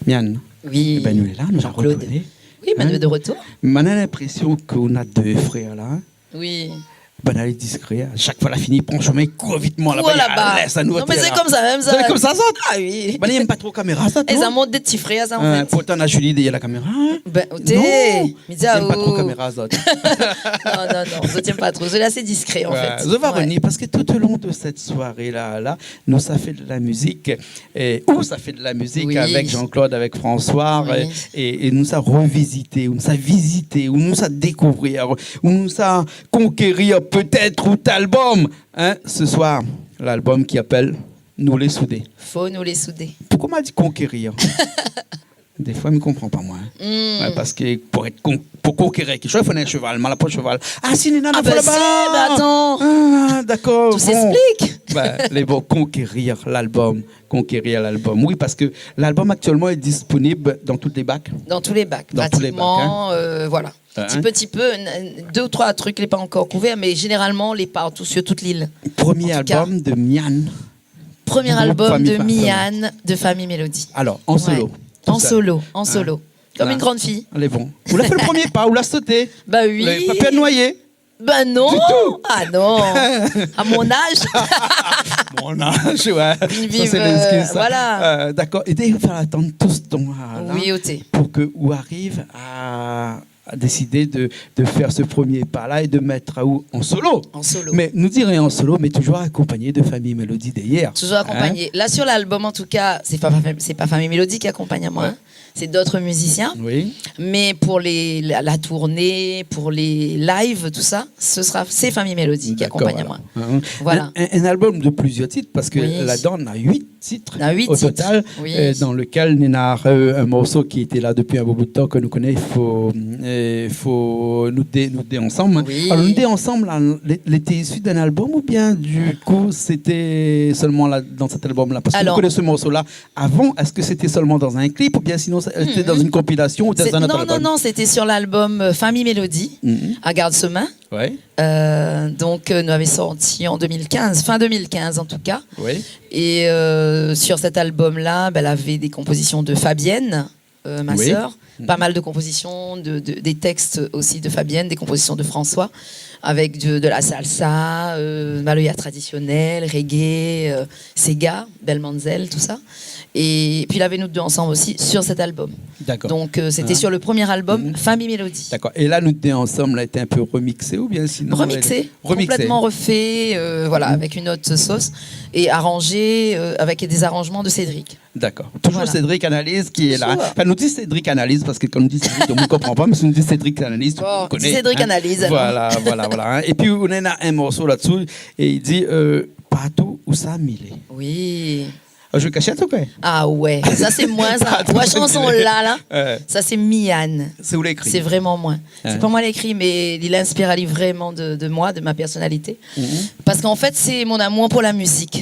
Miane. Oui. Ébin, nou lé la, nou la Jean-Claude. Retrouvé. Oui, bin, nou lé de retour. Moin na linprésion ke ou na dé frèr la. Oui. Bin, lé diskré, in. Shak foi la fini, pran shomin, i kour vitman laba, i lès anou. Non, mé sé konmsa mèm, sa. Sé konmsa, sa. Ah oui. Bin, i èm pa tro kaméra, sa, non ? Zot i mont dé ti frèr, sa, an fèt. Pourtan, na Julie dèrièr la kaméra, in. Bin, té, non, mi di aou, zot i èm pa tro kaméra, zot. Non, non, non, zot i èm pa tro. Zot lé asé diskré, an fèt. Zot va revnir, parske tout au long de cette soirée-là, la, nou sa fé de la mizik, é, ou sa fé de la mizik avèk Jean-Claude, avèk François, é, é nou sa revizité, ou nou sa vizité, ou nou sa dékouvrir, ou nou sa konkérir pétèt out album, in, se soir, l'album ki apèl Nou lé soudé. Fo nou lé soudé. Poukosa ma di konkérir ? Défoi, mi konpran pa, moin, in. Oué, parske pou èt kon-, pou konkérir kékshoz, i fo in shoval. Moin la pa shoval. Ah, si, néna, ah, bin, fo laba. Si, mé atann. Ah, dakor, bon. Tout s'explique. Bin, lé bon, konkérir l'album. Konkérir l'album. Oui, parske l'album aktièlman lé disponib dan tout lé bak. Dans tous les bacs, pratiquement, in. Dans tous les bacs, euh, voilà. Ti pé, ti pé, dé ou troi trik lé pa ankor kouvèr, mé zénéralman lé partou, sur tout l'il. Premier album de Miane. Premier album de Miane, de Famille Mélodie. Alor, an solo. An solo, an solo. Kom in gran fiy. Lé bon. Ou la fé le premié pa, ou la soté. Ba oui. Ou la pa pèr noyé. Ba non. Du tout. Ah non. À mon âge. Mon âge, oué. Sa sé lexkiz, sa. Voilà. Dakor. É té i fo atann tout se tan-la, oui, oté, pou ke ou ariv a a désidé de, de fèr se premié pa-la é de mèt aou an solo. An solo. Mé nou diré an solo, mé toujour akonpagné de Famille Mélodie dèrièr. Toujour akonpagné. La, sur l'album, en tout cas, sé pa, sé pa Famille Mélodie ki akonpagn amoin, in. Sé d'ot mizisien. Oui. Mé pou lé, la, la tourné, pou lé live, tout sa, se sra, sé Famille Mélodie ki akonpagn amoin. Dakor, voilà. Voilà. In, in, in album de plizièr tit, parske ladan na uit tit o total, dan lekèl néna in morso ki lété la dopi in bon bout tan, ke nou koné, fo, fo nou dé, nou dé ansanm. Oui. Alor, nou dé ansanm, la, lété isi d'in album oubien, du kou, sété solman la, dan sèt album-la ? Parske nou koné se morso-la avan, èske sété solman dan in klip oubien sinon sété dan in konpilasion ou dan in ot album ? Non, non, non, sété sur l'album, euh, Famille Mélodie, à Garde-Semin. Oué. Euh, donk, euh, nou lavé sorti an deux mille quinze, fin deux mille quinze en tout cas. Oui. Et, euh, sur cet album-là, ben, lavé des compositions de Fabienne, euh, ma sœur. Oui. Pa mal de compositions, de, de, des textes aussi de Fabienne, des compositions de François, avec de, de la salsa, euh, maloya traditionnel, reggae, euh, séga, Belle Manzel, tout sa. É pi, lavé nou dé ansanm osi sur sèt album. Dakor. Donk, euh, sété sur le premié album, Famille Mélodie. Dakor. É la, nou dé ansanm la été in pé remixé oubien sinon... Remixé, konplètman refé, euh, voilà, avèk in ot sos é aranzé, euh, avèk dé zaranzman de Cédric. Dakor. Toujour Cédric Analyse ki lé la. Toujour. Anfin, nou di Cédric Analyse parske kan nou di Cédric, tout demoun i konpran pa, mé si nou di Cédric Analyse, tout demoun i koné, in. Bon, Cédric Analyse, alor. Voilà, voilà, voilà, in. É pi, ou néna in morso la-dsou é i di, euh, Partou ousa mi lé. Oui. Ah, zoué kashèt ou koi ? Ah oué, sa sé moin, sa. Partou ousa mi lé. Moin, shanson-la, la, sa sé Miane. Sé ou la ékri ? Sé vréman moin. Sé pa moin la ékri, mé li inspir ali vréman de, de moin, de ma pèrsonalité. Parske an fèt, sé mon amour pou la mizik.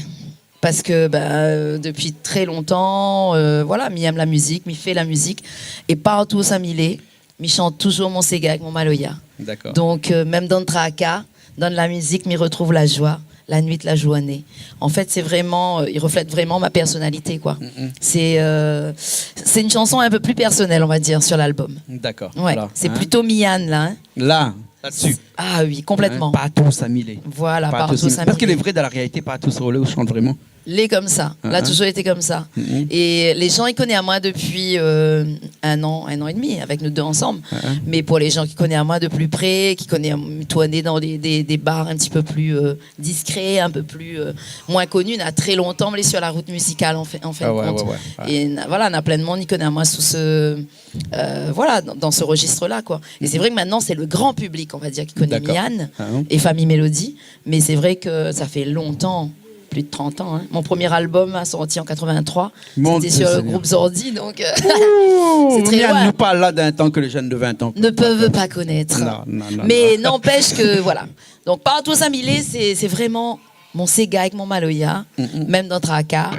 Parske, ben, euh, dopi trè lontan, euh, voilà, mi èm la mizik, mi fé la mizik. É partou ousa mi lé, mi shant toujour mon séga avèk mon maloya. Dakor. Donk, euh, mèm dan le traka, dan la mizik, mi retrouv la joi, la nuit, la journé. An fèt, sé vréman, euh, i reflèt vréman ma pèrsonalité, koi. Sé, euh, sé in shanson in pé pli pèrsonèl, on va dir, sur l'album. Dakor. Oué, voilà, sé plito Miane, la, in. La, la-dsi. Ah oui, konplètman. In, Partou ousa mi lé. Voilà, Partou ousa mi lé. Parske lé vré, dan la réalité, partou ousa ou lé, ou shant vréman. Lé konmsa. La toujour été konmsa. É lé jan i koné amoin dopi, euh, in an, in an é demi, avèk nou dé ansanm. Mé pou lé jan ki koné amoin de pli pré, ki koné, tourné dan dé, dé, dé bar in ti pé pli, euh, diskré, in pé pli, euh, moin koni, na trè lontan, mé sur la rout mizikal, an fin, an fin de kont. Ah oué, oué, oué. É na, voilà, na plin d'moun i koné amoin sou se, euh, voilà, dan, dan se rejis-la, koi. É sé vré ke mintnan, sé le gran piblik, on va dir, ki koné Miane é Famille Mélodie. Mé sé vré ke sa fé lontan plus de trente ans, hein. Mon premier album a sorti en quatre-vingt-trois. Mon Dieu Seigneur. C'était sur le groupe Zordi, donc, euh, ouh, c'est très loin. Mian, nou parl la d'in tan ke lé jenn de vin an i pé pa konèt. Ne peuvent pas connaître. Non, non, non, non. Mais n'empêche que, voilà. Donc, Partou ousa mi lé, c'est, c'est vraiment mon séga avèk mon maloya, mm, mm, mèm dan traka.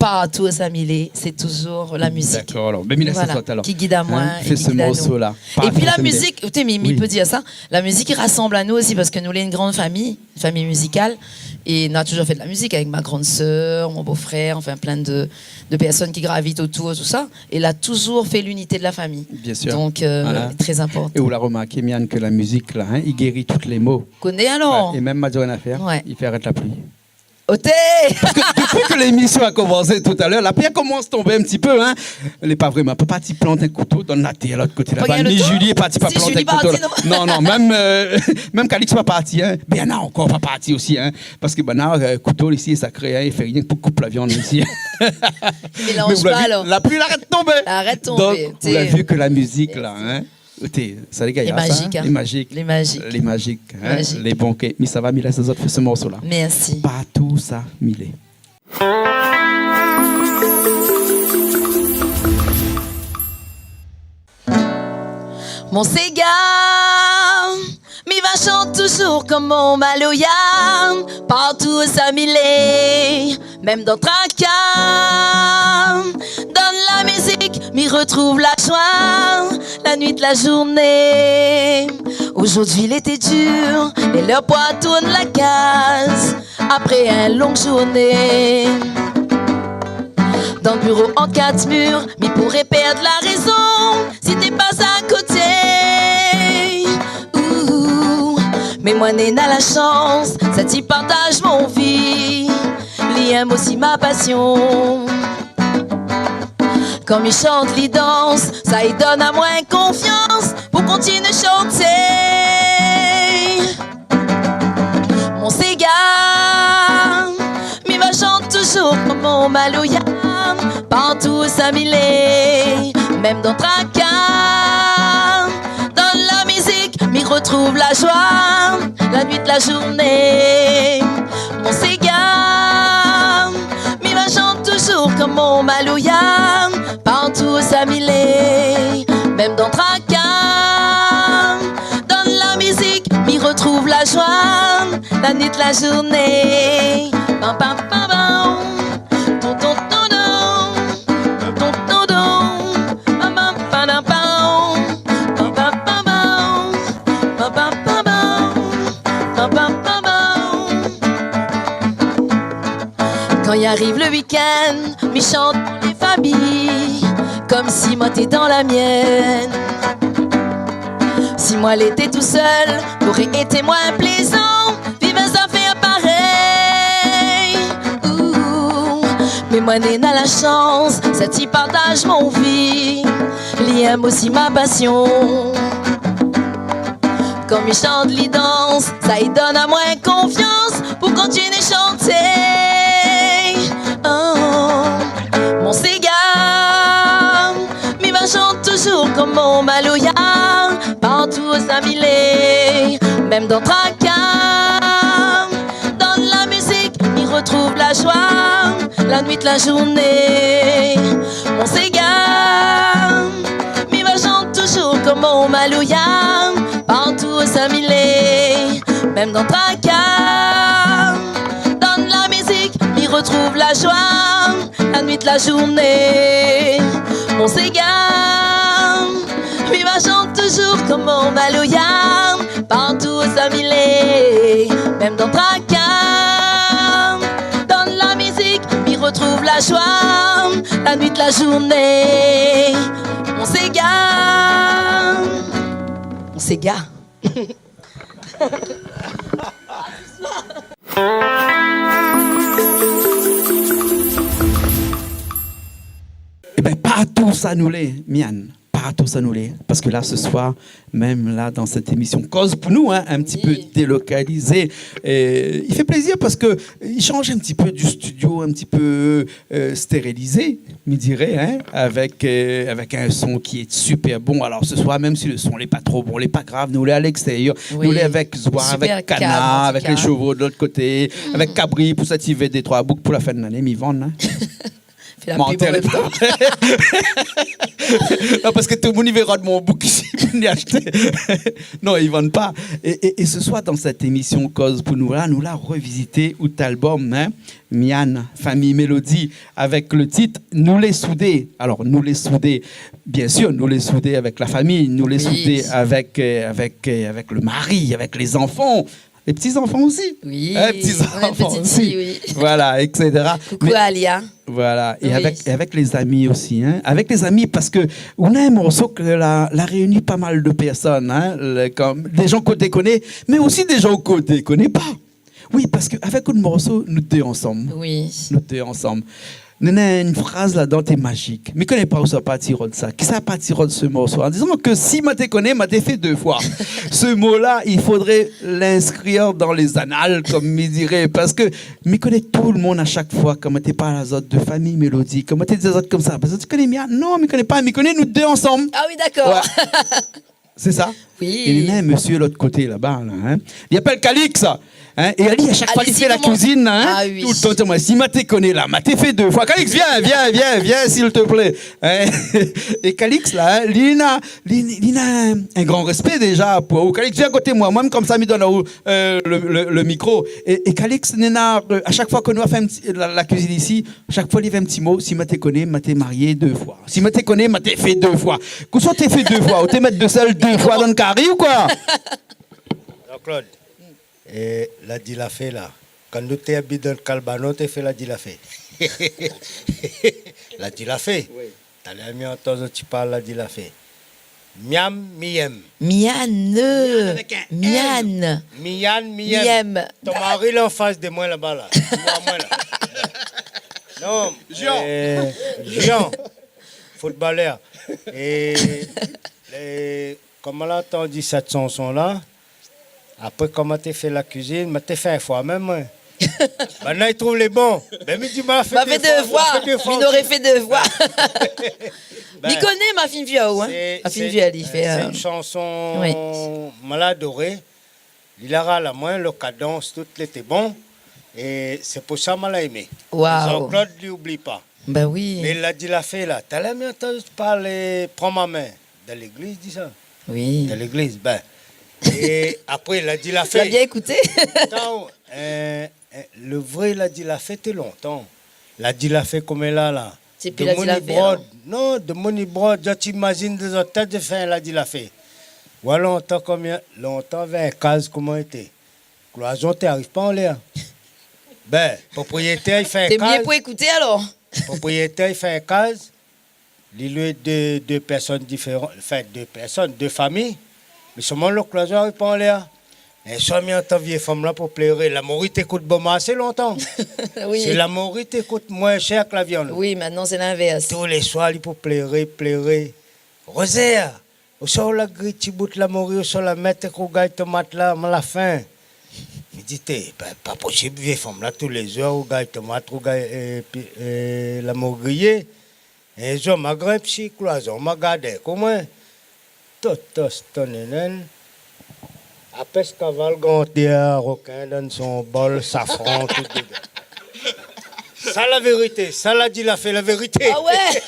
Partou ousa mi lé, sé touzour la mizik. Dakor, alor. Bin, mi lès sa alor. Voilà. Ki gid amoin, é ki gid anou. Voilà. Fé se morso-la. Partou ousa mi lé. É pi la mizik, ékout, mi, mi pé dir sa, la mizik i rasanm anou osi parske nou lé in gran famiy, in famiy mizikal, é nou la touzour fé de la mizik avèk ma grande sœur, mon beau-frère, enfin, plein de, de personnes qui gravitent autour, tout ça. É la touzour fé linité de la famiy. Bien sûr. Donc, euh, voilà, très important. É ou la romarké, Mian, ke la mizik, la, hein, i géri tout lé mo. Koné alor. Ouais, é mèm, ma di aou in afèr, ouais, i fé arèt la pli. Oté ! Parske dopi ke lémisyon la komansé talèr, la pli la komans tonbé in ti pé, hein. Lé pa vréman, pa parti plant in kouto dan la tèr lot koté laba. Ni Julie lé parti pa plant in kouto la. Julie parti, non ? Non, non, mèm, euh, mèm Calix pa parti, hein. Bernard ankor pa parti osi, hein. Parske banna, euh, kouto isi lé sakré, hein, i fé rienk pou koup la viann isi. Mélanz pa alor. Mé ou la vi, la pli la arèt tonbé. La arèt tonbé, té. Donk, ou la vi ke la mizik la, hein. Oté, sa lé gayar, sa. Lé mazik, hein. Lé mazik. Lé mazik. Lé mazik, hein. Mazik. Lé bon, ké. Mi sava, mi lès azot fé se morso-la. Mèrsi. Partou ousa mi lé. Mon séga, mi va shant touzour konm mon maloya, partou ousa mi lé, mèm dan traka. Dan la mizik, mi retrouv la joi, la nuit, la journé. Aujourd'hui, l'été dure, lé lèr pou retourn la kaz, apré in long journé. Dan biro ant kat mir, mi pouré pèrd la rézon si té pa akoté. Ouh, mé moin néna la shans, sa ti partaz mon vi. Li èm osi ma pasion. Kan mi shant, li dans, sa i donn amoin konfians pou kontinié shanté. Mon séga, mi va shant touzour konm mon maloya, partou ousa mi lé, mèm dan traka. Dan la mizik, mi retrouv la joi, la nuit, la journé. Mon séga, mi va shant touzour konm mon maloya, partou ousa mi lé, mèm dan traka. Dan la mizik, mi retrouv la joi, la nuit, la journé. Pam, pam, pam, pam. Ton, ton, ton, ton. Ton, ton, ton, ton. Pam, pam, pam, pam. Pam, pam, pam, pam. Pam, pam, pam, pam. Pam, pam, pam, pam. Kan i ariv le week-end, mi shant pou lé famiy, konm si moin té dan la mienne. Si moin lété tousèl, loré été moin plézan viv in zafèr parèy. Ouh, mé moin néna la shans, sa ti partaz mon vi. Li èm osi ma pasion. Kan mi shant, li dans, sa i donn amoin konfians pou kontinié shanté. Oh, mon séga, mi va shant touzour konm mon maloya, partou ousa mi lé, mèm dan traka. Dan la mizik, mi retrouv la joi, la nuit, la journé. Mon séga, mi va shant touzour konm mon maloya, partou ousa mi lé, mèm dan traka. Dan la mizik, mi retrouv la joi, la nuit, la journé. Mon séga, mi va shant touzour konm mon maloya, partou ousa mi lé, mèm dan traka. Dan la mizik, mi retrouv la joi, la nuit, la journé. Mon séga. Mon séga. Ében, partou ousa nou lé, Mian. Ratou sa nou lé. Parske la, se soir, mèm la, dan sèt émisyon Koz pou nou, hein, in ti pé délokalizé, é i fé plézir parske i shanj in ti pé di studio, in ti pé, euh, stérilizé, mi diré, hein, avèk, euh, avèk in son ki lé super bon. Alor, se soir, mèm si le son lé pa tro bon, lé pa grav, nou lé a lékstérièr, nou lé avèk zwa, avèk kanar, avèk lé shovo de lot koté, avèk kabri, pou sativé dé troi bouk pou la fin de lané, mi vann, hein. Fé la pib an mèm tan. Non, parske tout le moun i vé rod mon bouk isi, pou ni ashté. Non, i vann pa. É, é, é se soir, dan sèt émisyon Koz pou nou la, nou la revizité out album, hein, Miane, Fami Mélodi, avèk le tit Nou lé soudé. Alor, nou lé soudé, bien sir, nou lé soudé avèk la fami, nou lé soudé avèk, euh, avèk, euh, avèk le mari, avèk lé zanfan. Lé ti zanfan osi. Oui, on a une petite fille, oui. Voilà, et cetera. Coucou à Alia. Voilà, é avèk, é avèk lé zami osi, hein. Avèk lé zami, parske ou na in morso ke la, la réuni pa mal de pèrsone, hein, le, kom, dé jan ke ou té koné, mé osi dé jan ke ou té koné pa. Oui, parske avèk out morso, nou dé ansanm. Oui. Nou dé ansanm. Néna in fraz ladan, té mazik. Mi koné pa ousa parti rod sa. Kisa parti rod se morso ? An dizan ke si ma té koné, ma té fé dé foi. Se mo-la, i fodré l'inskrir dan lé zanal, kom mi diré. Parske mi koné tout le moun, a shak foi, kan ma té parl azot de Fami Mélodi, kan ma té di azot komsa, parske ti koné Miane ? Non, mi koné pa, mi koné nou dé ansanm. Ah oui, d'accord. Ouais. Sé sa ? Oui. É néna in mésyé lot koté laba, la, hein. Li apèl Calix, hein. É ali, a shak foi li fé la kuizine, hein, toultan i di amoin, si ma té koné la, ma té fé dé foi. Calix, vien, vien, vien, vien, s'il te plaît. Hein ? É Calix, la, hein, li na, li, li na in, in gran réspé déza pou ou. Calix, vien koté moin. Moin, komsa, mi donn aou, euh, le, le, le mikro. É, é Calix, néna, euh, a shak foi ke nou la fé in ti, la, la kuizine isi, shak foi li fé in ti mo, si ma té koné, ma té marié dé foi. Si ma té koné, ma té fé dé foi. Kosa ou té fé dé foi ? Ou té mèt de sèl dé foi dan kari ou koi ? Jean-Claude, é, la di la fé la. Kan nou té abit dan Kalbanon, té fé la di la fé. La di la fé. Oui. Talèr mi antann zot i parl la di la fé. Miam, mi yèm. Miane. Miane avèk in N. Miane. Miane, mi yèm. Mi yèm. Ton mari lé an fas de moin laba la. Ou voi amoin la. Non, Jean. Euh, Jean. Footballeur. É, é, koman la antann sèt shanson la, apré, koman té fé la kuizine, ma té fé in foi mèm, moin. Banna i trouv lé bon. Ben, mi di, ma fé dé foi, ma fé dé foi. Mi noré fé dé foi. Ben, mi koné, ma fine vi aou, hein. Ma fine vi ali fé, euh, sé in shanson ma la adoré. Li la ral amoin, le kadans, tout lété bon. É sé pou sa ma la émé. Waouh. Jean-Claude, li oubli pa. Ben oui. Mé la di la fé la, talèr mi antann parl, pran ma min. Dan légliz, di sa. Oui. Dan légliz, ben. É apré, la di la fé. Ou la bien ékouté. Tan, euh, euh, le vré la di la fé té lontan. La di la fé koméla la. Sé pi la di la fé, alor. Demoun i brod. Non, demoun i brod. Zot i imazine dan zot tèt de fé la di la fé. Ou a lontan, konbien, lontan, avèk kaz, koman i té ? Kloizon té ariv pa anlèr. Ben, propriétèr i fé in kaz. Té mié pou ékouté, alor. Propriétèr i fé in kaz. Li lwé dé, dé pèrsone diféran, anfin, dé pèrsone, dé fami. Mé solman lo kloizon ariv pa anlèr. In soir, mi antann vié fanm la pou pléré. La mori té kout bon marsé lontan. Oui. Sé la mori té kout moin shèr ke la viann. Oui, mintnan sé linvèrs. Tou lé soir, li pou pléré, pléré. Rozèr, ousa ou la gri ti bout la mori, ousa ou la mèt, rougay tomat la, ma la fin. Mi di, té, pa, pa posib, vié fanm la, tou lé zour, rougay tomat, rougay, é pi, é, la mori griyé. In zour, ma grinp si kloizon, ma gard èk omoin. Totos, tonénèn. Apès kaval, gran dèr, rokin, dann son bol, safran, tout dedan. Sa la vérité, sa la di la fé la vérité. Ah ouais.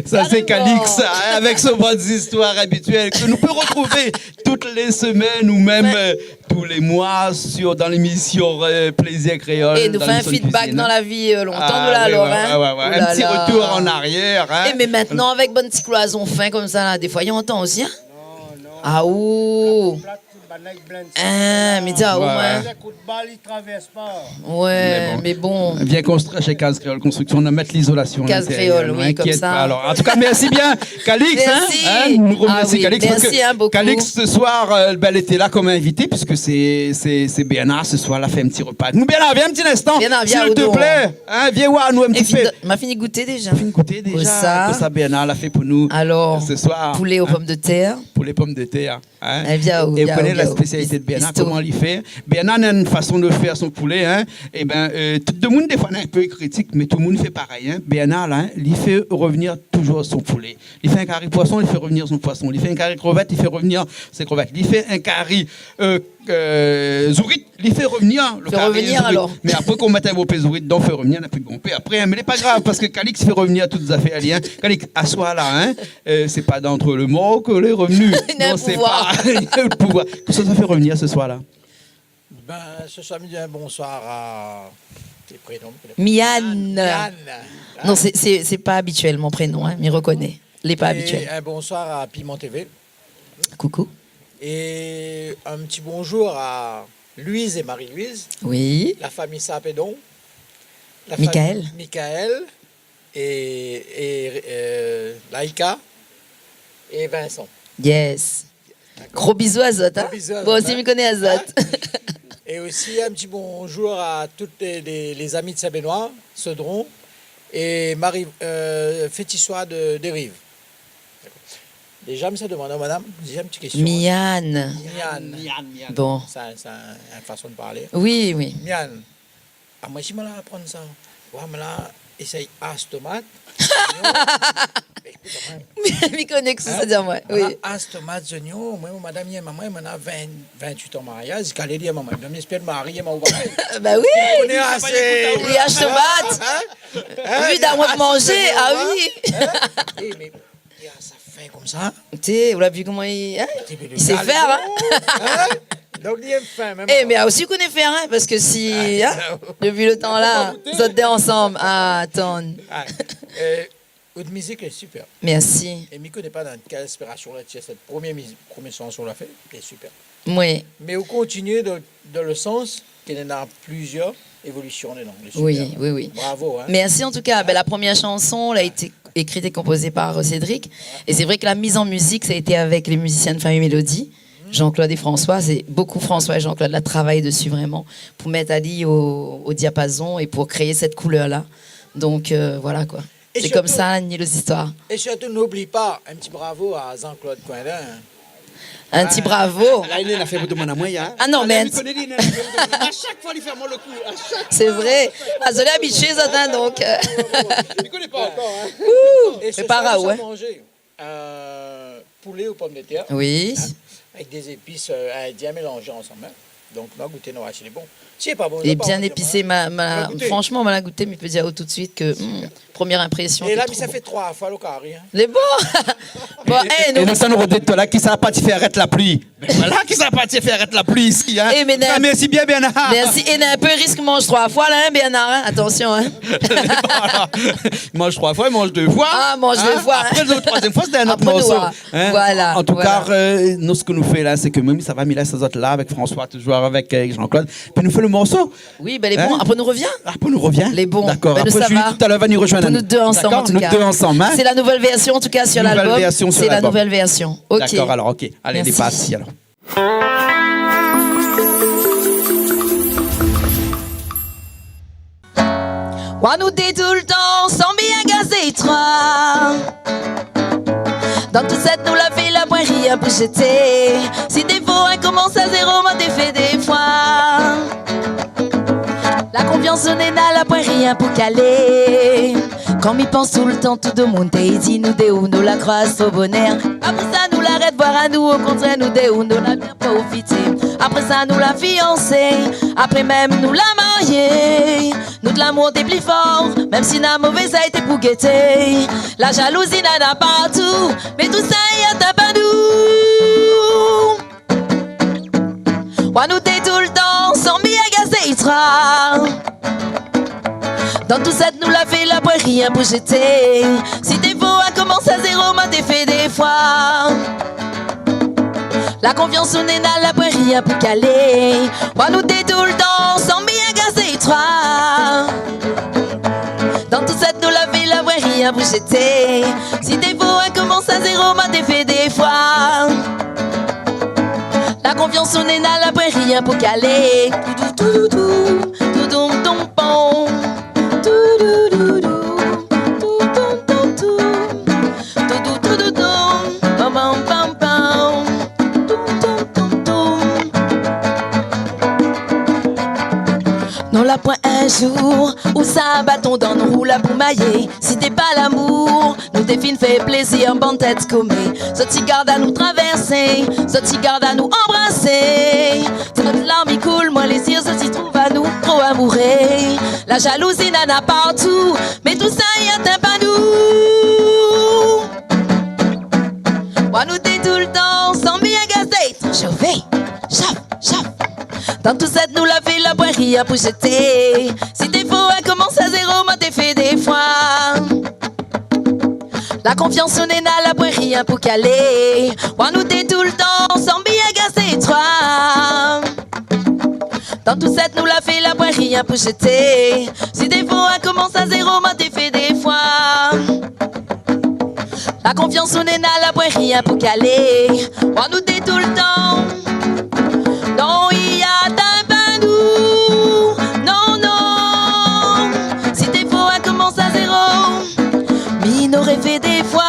Sa sé Calix, hein, avèk son bann zistoir abitièl ke nou pé retrouvé tout lé semèn ou mèm, euh, tou lé moi sur, dan lémisyon, euh, Plaisir Créole, dan lémisyon de kuizine, hein. É nou fé in feedback dan la vi, euh, lontan, nou la, alor, hein. Ah ouais, ouais, ouais. Oh là là. In ti retour an arièr, hein. É mé mintnan, avèk bann ti kloizon fin konmsa la, défoi i antann osi, hein. Non, non. Ah, oh. Banna i blind sa. Ah, mé di, ah, omoin. Voilà. Lé kout bal i travèrs pa. Ouais, mé bon. Mé bon. Vien konstrui shé Kaz Kréol Konstriksion, nou va mèt lizolasion a l'intérieur, Kaz Kréol, oui, inkièt pa, alor. An tou ka, mèrsi bien, Calix, hein, hein, nou remèrsi Calix, parske Calix, se soir, euh, bin, lété la kom invité, puisk sé, sé, sé Bernard, se soir, la fé in ti repa. Nou, Bernard, vien in ti instan, s'il te plaît, hein, vien oir anou in ti pé. Ma fini gouté déza. Fini gouté déza, kosa Bernard la fé pou nou se soir, hein. Alor, poulé o pomdetèr. Poulé pomdetèr. Hein ? É ou koné la spésialité de Bernard, koman li fé ? Bernard na in fason de fèr son poulé, hein. É bin, euh, tout demoun, défoi, na in pé kritik, mé tout demoun i fé parèy, hein. Bernard, la, hein, li fé revnir toujour son poulé. Li fé in kari poison, li fé revnir son poison. Li fé in kari krevèt, li fé revnir sé krevèt. Li fé in kari, euh, euh, zourit, li fé revnir le kari zourit. Mé apré, kan ou mèt in bonpé zourit dedan, fé revnir, na pi bonpé apré, hein. Mé lé pa grav, parske Calix i fé revnir tout zafèr, li, hein. Calix, aswar la, hein. Euh, sé pa d'antre lé mor ke lé revni. Non, sé pa le pouvoir. Kosa sa fé revnir se soir la ? Bin, se soir, mi di in bonsoir a, tes prénoms, mi koné pa. Miane. Miane. Non, sé, sé, sé pa abitièl mon prénom, hein, mi rekoné. Lé pa abitièl. É in bonsoir a Piment T V. Coucou. É in ti bonjour a Louise é Marie-Louise. Oui. La fami Sapédon. La fami Michael. Michael. É, é, euh, Laïka é Vincent. Yes. Dakor. Gro bizou azot, hein. Gro bizou azot, hein. Bon, si mi koné azot. Hein ? É osi, in ti bonjour a tout lé, lé, lé zami de Saint-Benoît, Cedron, é Marie, euh, Fétissois de, de Rive. Dakor. Déza, mi sa demann, madam, déza, in ti késtion, hein. Miane. Miane. Miane, Miane. Bon. Sa, sa, in fason de parlé. Oui, oui. Miane. Amoin, si moin la aprann sa, oua, moin la éséy as tomat, zoignon. Mé ékout, amoin, mi koné kosa sa di amoin, oui. Moin la as tomat, zoignon, moin, mon madam i yèm amoin, moin na vin, vintuit an mariaz, ziska lèr li yèm amoin. Donk, mi éspèr mari i yèm amoin parèy. Ba oui. Li koné asé. Li as tomat. Hein ? Hein ? Li as tomat, zoignon, hein ? Ah oui. Hein ? É, mé li na sa fin konmsa. Té, ou la vi koman li, hein ? Li sé fèr, hein ? Hein ? Donk, li yèm fin, mèm. Eh, mé osi koné fèr, hein, parske si, hein, dopi le tan la, zot dé ansanm, ah, atann. Ah, euh, out mizik lé super. Mèrsi. É mi koné pa dan kèl inspirasion la tir sèt promié mizik, promié shanson la fé, lé super. Oui. Mé ou kontinié dan, dan le sans ke néna plizièr évolision dedan. Lé super. Oui, oui, oui. Bravo, hein. Mèrsi an tou ka. Bin, la promièr shanson la été ékrit é konpozé par, euh, Cédric. É sé vré ke la miz an mizik, sa la été avèk lé mizisien de Fami Mélodi, Jean-Claude é François. Sé bokou François é Jean-Claude la travay dési vréman pou mèt ali o, o diapazon é pou kréé sèt koulèr la. Donk, euh, voilà koi. Sé konmsa, ni lé zistoir. É sirtou, noubli pa in ti bravo a Jean-Claude Coindin, hein. In ti bravo. La, li néna fé pou tout moun amoin, hein. Ah non, mé li koné, li néna fé pou tout moun. A shak foi, li fé amoin le kou. A shak foi. Sé vré. Ah, zot lé abitié, zot, hein, donk, euh. Li koné pa ankor, hein. Ouh, prépar aou, hein. Manzé, euh, poulé o pomdetèr. Oui. Hein, avèk dé zépis, euh, indien mélanzé ansanm, hein. Donk, nou va gouté, nou va oir si lé bon. Si lé pa bon, nou va pa manzé, hein. Lé bien épisé, ma, ma, fransheman, ma la gouté, mé mi pé dir aou tout suit ke, hmm, promièr inprésion, lé tro bon. É la, mi sa fé troi foi lo kari, hein. Lé bon. Bon, é, é nou, nou sa nou rodé toultan la, kisa la parti fé arèt la pli ? Bin voilà, kisa la parti fé arèt la pli isi, hein. É, mé na, mèrsi bien, Bernard. Mèrsi. É na in pé risk manz troi foi la, hein, Bernard, hein. Atansion, hein. Voilà. Manz troi foi, manz dé foi. Ah, manz dé foi, hein. Apré, le troizièm foi, sé in ot morso. Apré, nou va. Hein ? Voilà, voilà. An tou ka, euh, nou, sak nou fé la, sé ke mèm sa va, mi lès azot la avèk François, toujour avèk, euh, Jean-Claude. Pi nou fé le morso. Oui, bin, lé bon. Hein ? Apré, nou revien. Apré, nou revien. Lé bon. Dakor. Bin, nou sava. Apré, Julie, tout à l'heure, va nou rozoinn. Pou nou dé ansanm, an tou ka. Dakor ? Nou dé ansanm, hein ? Sé la nouvèl vèrsion, an tou ka, sir lalbom. Nouvèl vèrsion sir lalbom. Sé la nouvèl vèrsion. Ok. Dakor, alor, ok. Alé, lé parti, alor. Mèrsi. Wa nou dé toultan ansanm, bien gazé troi. Dan tout sèt nou la fé, la poin rien pou zété. Si défo in komans a zéro, moin té fé dé foi. La konfians néna, la poin rien pou kalé. Kan mi pans toultan, tout demoun té i di nou dé ou nou la kroi tro bonèr. Apré sa, nou la arèt voir anou, o kontrèr, nou dé ou nou la bien profité. Apré sa, nou la fiansé. Apré mèm, nou la marié. Nout lamour té pli for, mèm si na mové zay té pou gété. La jalouzi nana partou, mé tout sa i atap anou. Wa nou té toultan ansanm, bien gazé troi. Dan tout sèt nou la fé, la poin rien pou zété. Si défo in komans a zéro, moin té fé dé foi. La konfians ou néna, la poin rien pou kalé. Wa nou dé toultan ansanm, bien gazé étroi. Dan tout sèt nou lavi, la poin rien pou zété. Si défo a komans a zéro, ma défé dé foi. La konfians ou néna, la poin rien pou kalé. Toutou, toutou, toutoum, toum, pom. Toudoudou, toutoum, toum, toum. Toutou, toutou, toum, pam, pam, pam, pam. Toum, toum, toum, toum. Non, la poin in zour ou sa baton dan nou rou la pou mayé. Si té pa lamour, nou té fine fé plézir, bann tèt komé. Zot i gard anou travèrsé, zot i gard anou anbrasé. Zot larm i koul, moin lé zié, zot i trouv anou tro amouré. La jalouzi nana partou, mé tousa i atin pa nou. Wa nou dé toultan ansanm, bien gazé étroi. Shofé, shof, shof. Dan tout sèt nou lavi, la poin rien pou zété. Si défo a komans a zéro, ma défé dé foi. La konfians ou néna, la poin rien pou kalé. Wa nou dé toultan ansanm, bien gazé étroi. Dan tout sèt nou lavi, la poin rien pou zété. Si défo a komans a zéro, ma défé dé foi. La konfians ou néna, la poin rien pou kalé. Wa nou dé toultan. Non, i atin pa nou. Non, non. Si défo a komans a zéro, mi noré fé dé foi.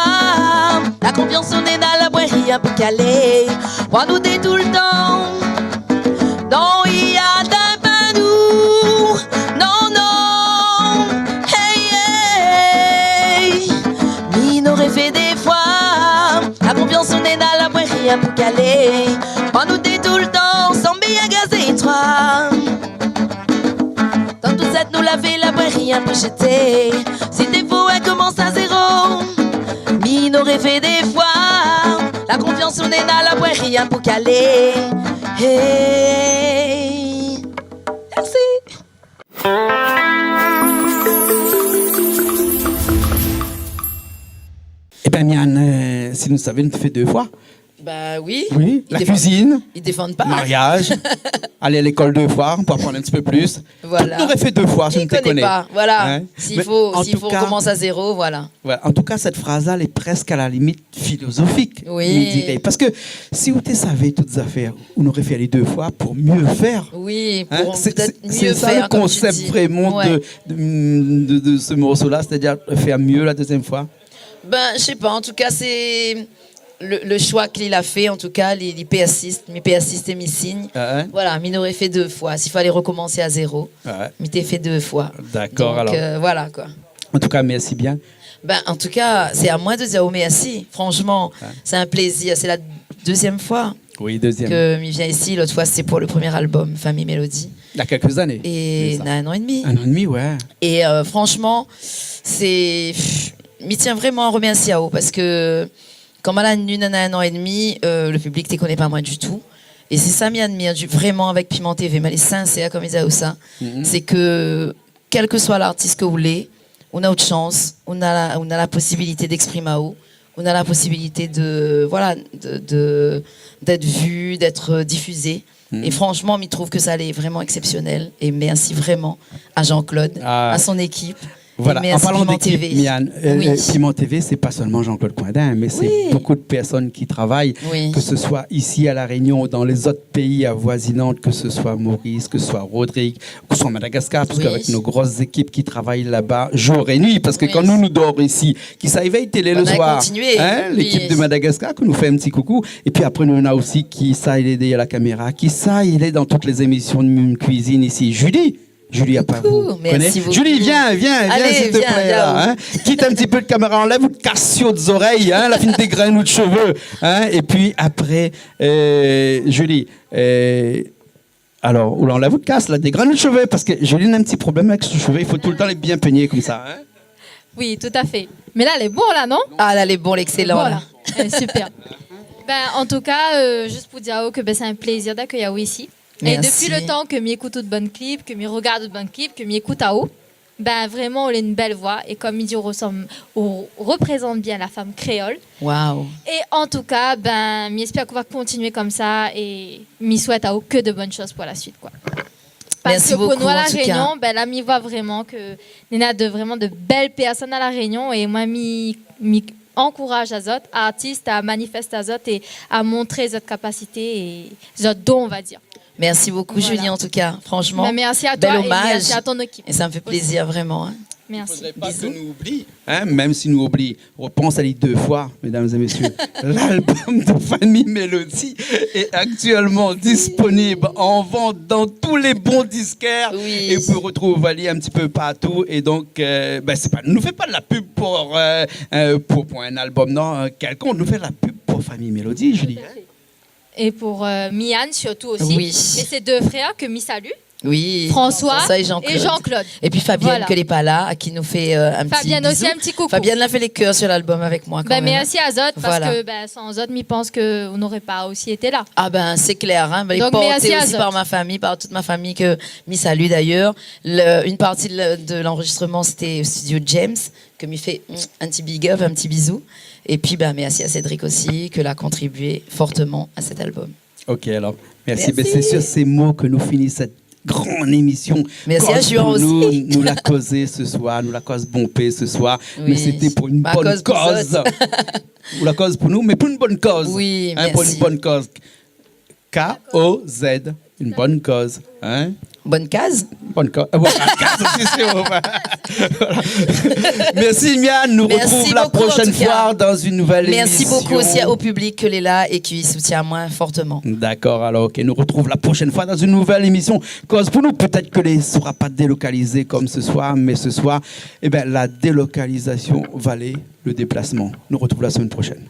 La konfians ou néna, la poin rien pou kalé. Wa nou dé toultan. Non, i atin pa nou. Non, non. Hey, hey. Mi noré fé dé foi. La konfians ou néna, la poin rien pou kalé. Wa nou dé toultan ansanm, bien gazé étroi. Dan tout sèt nou lavi, la poin rien pou zété. Si défo a komans a zéro, mi noré fé dé foi. La konfians ou néna, la poin rien pou kalé. Hey. Mèrsi. Ében, Miane, euh, si nou savé, nou té fé dé foi. Ba oui. Oui, la kuizine, i défann pa. Mariaz, alé lékol dé foi pou aprann in ti pé plis. Voilà. Tout nou noré fé dé foi, si nou té koné. Voilà. Mé si fo, si fo komans a zéro, voilà. Voilà. An tou ka, sèt fraz-la, lé prèsk a la limit filozofik, mi diré. Parske si ou té savé tout zafèr, ou noré fé alé dé foi pou mié fèr. Oui, pou pétèt mié fèr, konm ou di. Sé sa le konsèp vréman de, de, de, de se morso-la, sétadir fèr mié la dézièm foi. Ben, mi sé pa, an tou ka, sé le, le shoi ke li la fé, an tou ka, li, li pèrsist, mi pèrsist é mi sign. Voilà, mi noré fé dé foi. Si falé rokomansé a zéro, mi té fé dé foi. Dakor, alor. Donk, euh, voilà, koi. An tou ka, mèrsi bien. Ben, an tou ka, sé a moin de dir aou mèrsi. Fransman, sé in plézir. Sé la dézièm foi ke mi vien isi. Oui, dézièm. Lot foi, sé pou le promié album, Fami Melody. Il y a quelques années, de ça. É na in an é dmi. In an é dmi, ouais. É, euh, fransman, sé, pff, mi tien vréman a romèrsié aou parske kan ma la vni, na in an é dmi, euh, le piblik té koné pa moin ditou. É sé sa mi admir di, vréman, avèk Piment TV, ma lé sinsèr, konm mi di aou sa, sé ke kèl ke soi lartis ke ou lé, ou na out shans, ou na la, ou na la posibilité d'eksprim aou, ou na la posibilité de, voilà, de, de, d'èt vu, d'èt difizé. É fransman, mi trouv ke sa lé vréman eksépsionèl. É mèrsi vréman a Jean-Claude, a son ékip. Voilà, an parlan d'ékip, Miane, euh, Piment TV, sé pa sèlman Jean-Claude Coindin, mé sé bonpé de pèrsone ki travay, ke se soi isi a La Rényon ou dan lézot péi avoizinan, ke se soi Maurice, ke se soi Rodrigue, ke se soi Madagascar, parske avèk nout gro ékip ki travay laba jour é nuit, parske kan nou, nou dor isi, kisa i vèy télé le soir, hein, lékip de Madagascar, ke nou fé in ti koukou. Épi apré, nou néna osi kisa i lé dèrièr la kaméra, kisa i lé dan tout lé zémision de Mim Cuisine isi, Julie. Julie, a pa ou. Coucou, merci beaucoup. Julie, vien, vien, vien, s'il te plaît, là, hein. Allez, viens, viens. Kit in ti pé de kaméra, anlèv out kas si out zorèy, hein, la fine dégrèn out shové, hein, épi apré, euh, Julie, euh, alor, ou la anlèv out kas, la dégrèn out shové, parske Julie na in ti problèm avèk son shové, i fo toultan lé bien pégné konmsa, hein. Oui, tout à fait. Mé la lé bon la, non ? Ah, la lé bon, lé ékselan la. Bon la. Eh, super. Ben, an tou ka, euh, zis pou dir aou ke, ben, sé in plézir d'akèy aou isi. Mèrsi. É dopi le tan ke mi ékout out bann klip, ke mi rogard out bann klip, ke mi ékout aou, bin, vréman, ou lé in bèl voi. É kom mi di, ou resanm, ou reprézant bien la fanm kréol. Waouh. É an tou ka, bin, mi éspèr k'ou va kontinié komsa é mi souèt aou ke de bone shoz pou la suit, koi. Parske pou nou, a La Rényon, bin, la, mi voi vréman ke néna de, vréman de bèl pèrsone a La Rényon é moin, mi, mi ankouraz azot, artis, a manifès azot é a montré zot kapasité é zot don, on va dir. Merci beaucoup, Julie, en tout cas. Franchement, bel hommage. Bin, mèrsi a toi é mèrsi a ton ékip osi. Et ça me fait plaisir, vraiment, hein. Mèrsi. Fodré pa ke nou oubli, hein, mèm si nou oubli, repans ali dé foi, mesdames et messieurs. L'album de Fanny Mélodie est actuellement disponible en vente dans tous les bons disquaires. Oui. Et vous pouvez retrouver ali un petit peu partout. Et donc, euh, ben, c'est pas, nous fait pas de la pub pour, euh, euh, pour, pour un album, non, euh, quelconque. Nous fait de la pub pour Fanny Mélodie, Julie, hein. É pou, euh, Mian sirtou osi. Oui. É sé dé frèr ke mi salu. Oui. François é Jean-Claude. Jean-Claude. Et puis Fabienne, voilà, ke lé pa la, ki nou fé, euh, un petit bisou. Fabienne osi, in ti koukou. Fabienne la fé lé kèr sur l'album avec moi quand même, hein. Bin, mèrsi azot, parske, bin, san zot, mi pans ke ou noré pa osi été la. Ah ben, c'est clair, hein. Donc, mèrsi azot. Elle est portée aussi par ma famille, par toute ma famille que mi salu d'ailleurs. Le, une partie de le, de l'enregistrement, c'était au studio James. Ke mi fé, mm, un petit big up, un petit bisou. Et puis, ben, merci à Cédric aussi, ke la contribué fortement à cet album. Ok, alors, merci. Merci. Ben, c'est sur ces mots que nous finissons cette grande émission. Merci à Juan aussi. Koz pou nou, nou la kozé ce soir, nou la koz bonpé ce soir, mais c'était pour une bonne cause. Oui, pa koz pou zot. Nou la koz pou nou, mé pou une bonne cause. Oui, merci. Hein, pour une bonne cause. K O Z, une bonne cause, hein ? Bonne case ? Bonne cause. Euh, voilà, case aussi, c'est bon. Voilà. Merci, Mian. Merci beaucoup, en tout cas. Nous retrouve la prochaine fois dans une nouvelle émission. Merci beaucoup aussi au public ke lé la é ki soutien amoin fortement. D'accord, alors, ok, nous retrouve la prochaine fois dans une nouvelle émission. Koz pou nou, peut-être ke lé sera pas délocalisé comme ce soir, mais ce soir, eh ben, la délocalisation valait le déplacement. Nous retrouve la semaine prochaine.